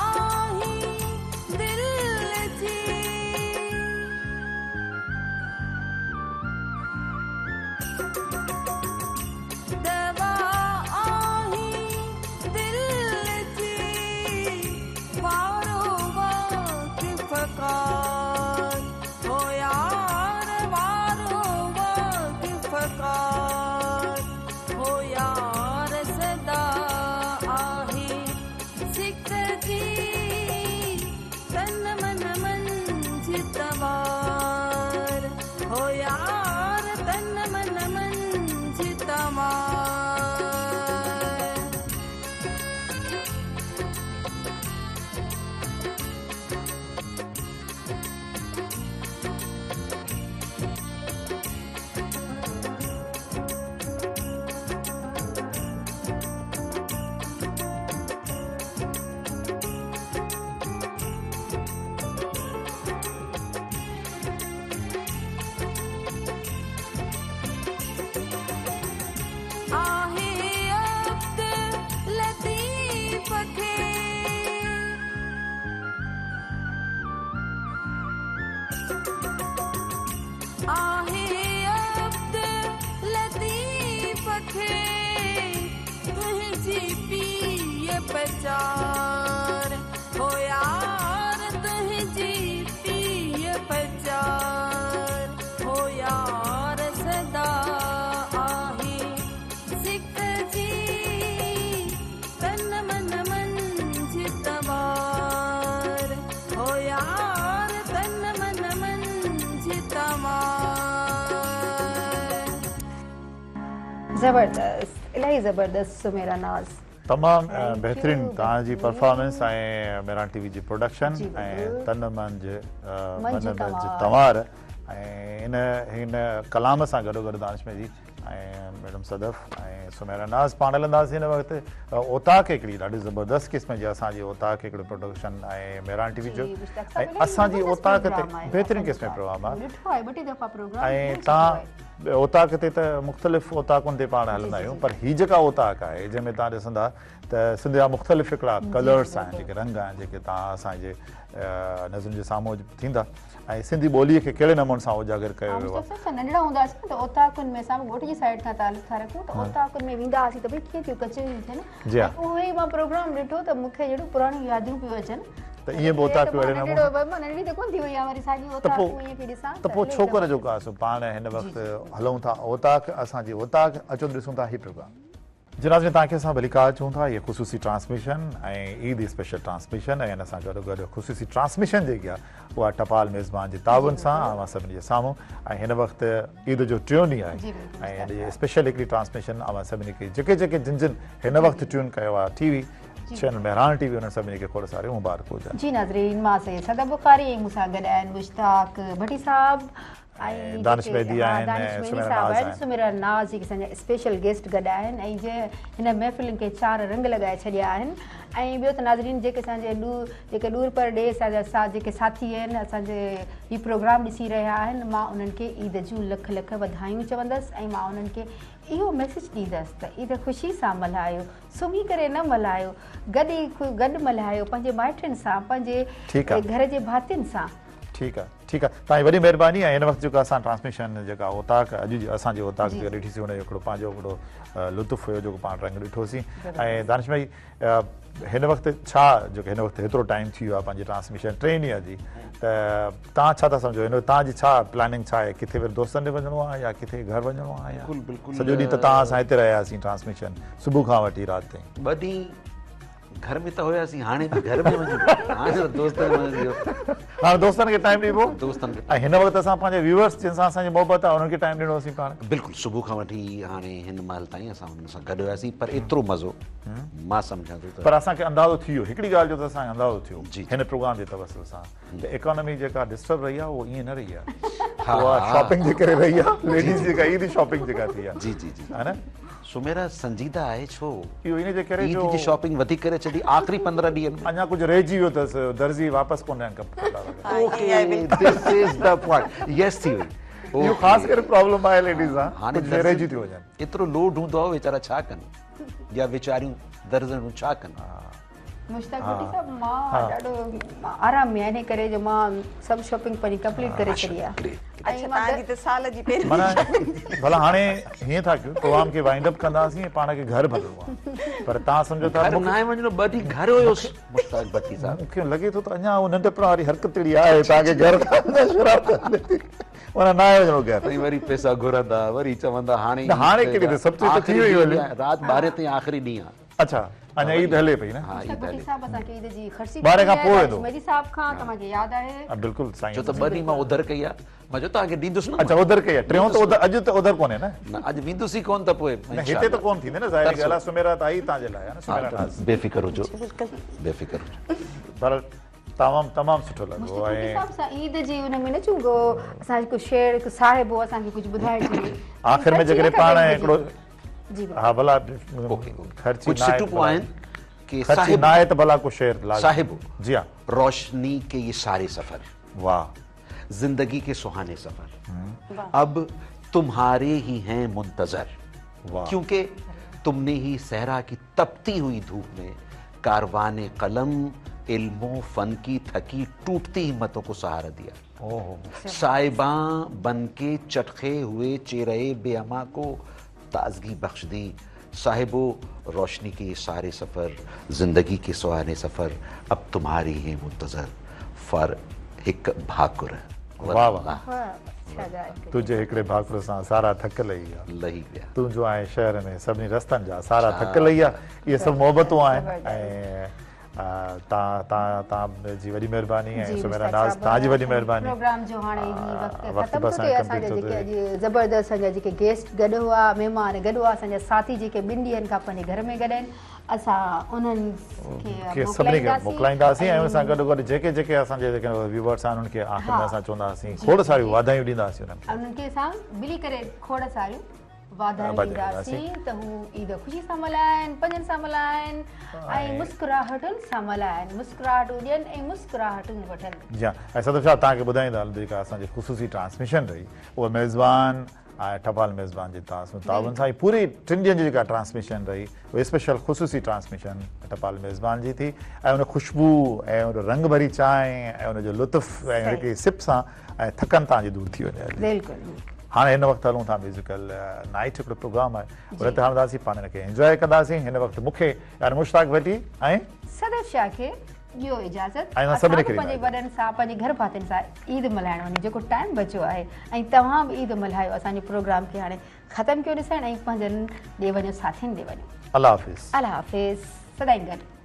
E: آهي دل جي دوا آهي دل جي وارو واقفڪار هو يار وارو واقفڪار هو يار سدا آهي سڪ پچار، هو يار تنهنجي پيء پچار، هو يار سدا آهي سڪ جي تن من منجهه تنوار، هو يار تن من منجهه تنوار.
B: زبردست الاهي زبردست سميرا ناز.
A: تمام بهترين توهان جي پرفارمنس ۽ مهراڻ ٽي وي جي پروڊڪشن ۽ تن منجهه من منجهه تنوار ۽ ان هن ڪلام سان گڏو گڏ دانش مهدي ۽ ميڊم صدف ۽ سميرا ناز پاڻ هلنداسين هن وقت اوطاق هڪڙي ڏاڍي زبردست قسم جي اسان جي اوطاق هڪڙو پروڊڪشن ۽ مهراڻ ٽي وي جو ۽ اسان جي اوطاق تي بهترين قسم جو پروگرام آهي ۽ توهان اوطاق تي ته مختلف اوطاقن تي پاڻ هلندا آهيون پر هي جيڪا اوطاق آهي جنهن ۾ توهان ڏسندا ته سنڌ جا مختلف هڪڙا ڪلرس آهن جيڪي رنگ آهن جيڪي توهان اسان جي نظرن جي سامهون ٿيندا ۽ سنڌي ٻوليء کي ڪهڙي نموني سان اجاگر ڪيو ويو آهي.
B: اسان ننڍڙا هوندا هئاسين نه ته اوطاقن ۾ اسان به ڳوٺ جي سائيڊ کان تعلق ٿا رکون ته اوطاقن ۾ ويندا هئاسين ته ڀئي ڪيئن ٿيون ڪچهريون ٿين ۽ اهو ئي مان پروگرام ڏٺو ته مون کي جهڙيون پراڻيون ياديون پيون اچن
A: ته ائين به اوطاقون اهڙي نموني
B: مان ننڍڙي ته ڪونه ٿي وئي آهيان وري ساڳيون اوطاقون ائين پئي ڏسان
A: ته پوء ڇوڪر جو ڪا سو پاڻ هن وقت هلون ٿا اوطاق اسان جي اوطاق اچو ته ڏسون ٿا هي پروگرام. جي ناظرين توهان کي اسان ڀليڪار چئون ٿا هي خصوصي ٽرانسميشن ۽ عيد اسپيشل ٽرانسميشن ۽ ان سان گڏو گڏ خصوصي ٽرانسميشن جيڪي آهي اها ٽپال ميزبان جي تعاون سان اوهان سڀني جي سامهون ۽ هن وقت عيد جو ٽيون ڏينهن آهي ۽ ان جي اسپيشل هڪڙي ٽرانسميشن اوهان سڀني کي جيڪي جيڪي جن جن هن وقت ٽيون ڪيو آهي T V channel Mehran T V انهن سڀني کي کوڙ ساريون مبارڪون هجن.
B: جي ناظرين مان سيد صدف بخاري ۽ مون سان گڏ آهن مشتاق ڀٽي صاحب ۽
A: دانش مهدي آهن ۽ سميرا ناز آهن.
B: سميرا ناز جيڪي اسان جا اسپيشل گيسٽ گڏ آهن ۽ جنهن هن محفلن کي چار رنگ لڳائي ڇڏيا آهن ۽ ٻيو ته ناظرين جيڪي اسان جي ڏور جيڪي ڏور پر ڏي اسان جا سا جيڪي ساٿي آهن اسان جي هي پروگرام ڏسي رهيا آهن مان انهن کي عيد جون لک لک واڌايون چوندس ۽ مان انهن کي اهو ميسيج ڏيندس ته عيد خوشي سان ملهايو سمهي ڪري نه ملهايو گڏ ئي گڏ ملهايو پنهنجي مائٽن سان پنهنجي گهر جي ڀاتين سان.
A: ٺيڪ آ ٺيڪ آ توهان جي وڏي مهرباني ۽ هن وقت جيڪو اسان ٽرانسميشن جيڪا اوطاق اڄ جي اسان جي اوطاق جيڪا ڏٺي سي ان جو هڪڙو پنهنجو هڪڙو لطف هيو جيڪو پاڻ رنگ ڏٺو سين ۽ دانش ڀائي هن وقت ڇا جيڪو هن وقت هيترو ٽائيم ٿي ويو آ پنهنجي ٽرانسميشن ٽئين ڏينهن جي ته توهان ڇا ٿا سمجهو هن وقت توهان جي ڇا پلاننگ ڇا آهي ڪٿي وري دوستن ڏي وڃڻو آ يا ڪٿي گهر وڃڻو آ يا سڄو ڏينهن ته توهان اسان هتي رهياسين ٽرانسميشن صبح کان وٺي رات تائين.
C: ٻه ڏينهن گهر ۾ ته هياسين هاڻي به گهر ۾ وڃون هاڻي ته دوستن ۾ وڃون
A: هاڻي دوستن کي ٽائيم ڏبو
C: دوستن کي
A: ۽ هن وقت اسان پنهنجي ويورز جن سان اسان جي محبت آهي انهن کي ٽائيم ڏنو سين پاڻ
C: بلڪل صبح کان وٺي هاڻي هن مهل تائين اسان انهن سان گڏ هياسين پر ايترو مزو مان سمجهان ٿو ته
A: پر اسان کي اندازو ٿي ويو هڪڙي ڳالهه جو ته اسان کي اندازو ٿيو هن پروگرام جي توسل سان ته ايڪانومي جيڪا ڊسٽرب رهي آهي اهو ائين نه رهي آهي اها شاپنگ جي ڪري رهي آهي ليڊيز جيڪا عيد شاپنگ جيڪا ٿي آهي
C: جي جي جي
A: ها نه
C: سميرا سنجيده آهي ڇو؟
A: اهو ان جي ڪري جو
C: عيد جي شاپنگ وڌيڪ ڪري ڇڏي آخري 15 ڏينهن ۾.
A: اڃا ڪجهه رهجي ويو اٿس درزي واپس ڪونه آهن ڪپڙا وغيره.
C: Okay this is the point yes ٿي وئي.
A: اهو خاص ڪري پرابلم آهي ليڊيز سان ڪجهه رهجي ٿيون وڃن.
C: ايترو لوڊ هوندو آهي ويچارا ڇا ڪن يا ويچاريون درزڻيون ڇا ڪن.
B: مشتاق ڀٽي صاحب مان ڏاڍو آرام ۾ آهيان انهي ڪري جو مان سڀ شاپنگ پنهنجي ڪمپليٽ ڪري ڇڏي آهي.
D: اڇا توهان جي ته سال جي پهرين
A: معنيٰ ڀلا هاڻي هيئن ٿا ڪيون پروگرام کي وائنڊ اپ ڪنداسين ۽ پاڻ کي گهر ڀڄڻو آهي پر توهان سمجهو ٿا
C: گهر ناهي وڃڻو ٻه ڏينهن گهر هيوس مشتاق ڀٽي صاحب
A: مون کي لڳي ٿو ته اڃا اهو ننڍپڻ واري حرڪت اهڙي آهي توهان کي گهر شرارت هلي ٿي معنيٰ ناهي وڃڻو گهر
C: ۽ وري پئسا گهرندا وري چوندا هاڻي
A: نه هاڻي ڪهڙي ته سڀ چيز ته ٿي وئي هلي
C: رات 12 تائين آخري ڏينهن آهي
A: اڇا اڃا عيد هلي پئي نه.
C: ها عيد هلي.
B: صاحب اسان کي عيد جي خرچي
A: ٻارهين کان پوء ويندو.
B: مهدي صاحب کان توهان کي ياد آهي.
A: ها بلڪل سائين.
C: ڇو ته ٻه ڏينهن مان اوڌر ڪئي آ مان چيو توهان کي ڏيندس نه.
A: اڇا اوڌر ڪئي آ ٽيون ته اوڌر اڄ ته اوڌر ڪونهي نه.
C: نه اڄ ويندس ئي ڪونه ته پوء.
A: نه هتي ته ڪونه ٿيندي نه ظاهري ڳالهه آ سميرا ته آئي توهان جي لاء آ نه سميرا ناز.
C: بي فڪر هجو بي فڪر هجو.
A: بهرحال تمام تمام سٺو لڳو
B: مشتاق ڀٽي صاحب اسان عيد جي ان ۾ نه چون ڪو اسان جو شعر هڪ صاحب هو اسان کي ڪجهه ٻڌائي ڇڏي.
A: آخر ۾ جيڪڏهن پاڻ هڪڙو ها ڀلا خرچي
C: ڪجهه سٽون پوء آهن ڪي
A: خرچي ناهي ته ڀلا ڪو شعر لازمي
C: صاحب
A: جي ها
C: روشني ڪي يي ساري سفر
A: واه
C: زندگي ڪي سهاني سفر اب تمهاري هي هين منتظر ڪيونڪه تم ني هي صحرا ڪي تپتي هئي ڌوپ ۾ ڪاروان قلم علم و فن ڪي ٿڪي ٽوٽتي همتون ڪو سهارا ديا سائبان بن ڪي چٽخي هئي چهري بي اما ڪو تازگي بخش the صاحبو روشني ڪي ساري سفر زندگي ڪي سهاني سفر اب تمهاري هي منتظر فار هڪ ڀاڪر.
A: واه واه تنهنجي هڪڙي ڀاڪر سان سارا ٿڪ لهي ويا.
C: لهي ويا.
A: تون جو آهين شهر ۾ سڀني رستن جا سارا ٿڪ لهي ويا. اهي سڀ محبتون آهن ۽ تان تان تان جي وڏي مهرباني ۽ سميرا ناز تان جي وڏي مهرباني.
B: پروگرام جو هاڻي هي وقت ختم ٿو ٿئي اسان جا جيڪي اڄ زبردست اسان جا جيڪي گيسٽ گڏ هئا مهمان گڏ هئا اسان جا ساٿي جيڪي ٻن ڏينهن کان پنهنجي گهر ۾ گڏ آهن اسان انهن
A: کي سڀني کي موڪلائينداسين ۽ ان سان گڏ گڏ جيڪي جيڪي اسان جي جيڪي ويوورس آهن انهن کي آخر ۾ اسان چونداسين کوڙ ساريون واڌايون ڏينداسين
B: انهن کي انهن کي اسان ملي ڪري کوڙ ساريون واڌايون ڏينداسين ته هو عيد خوشي سان ملهائن پنهنجن سان ملهائن ۽ مسڪراهٽن سان ملهائن مسڪراهٽون ڏين ۽ مسڪراهٽون وٺن.
A: جي ها ۽ صدف شاهه توهان کي ٻڌائيندا هلون ته جيڪا اسان جي خصوصي ٽرانسميشن رهي اها ميزبان ۽ ٽپال ميزبان جي تعاون سان پوري ٽن ڏينهن جي جيڪا ٽرانسميشن رهي اها اسپيشل خصوصي ٽرانسميشن ٽپال ميزبان جي ٿي ۽ ان خوشبو ۽ ان رنگ ڀري چانهه ۽ ان جو لطف ۽ هڪڙي سپ سان ۽ ٿڪن توهان جي دور ٿي وڃي هلي.
B: بلڪل.
A: هاڻي هن وقت هلون ٿا ميوزيڪل نائيٽ هڪڙو پروگرام آهي ان تي هلنداسين پاڻ ان کي انجواء ڪنداسين هن وقت مون کي يعني مشتاق ڀٽي ۽
B: صدف شاهه کي ڏيو اجازت
A: ۽ اسان سڀني کي
B: اسان به پنهنجي وڏن سان پنهنجي گهر ڀاتين سان عيد ملهائڻ وڃون جيڪو ٽائيم بچيو آهي ۽ توهان به عيد ملهايو اسان جي پروگرام کي هاڻي ختم ڪيو ڏسڻ ۽ پنهنجن ڏي وڃو ساٿين ڏي وڃو
A: الله حافظ.
B: الله حافظ سدائين گڏ.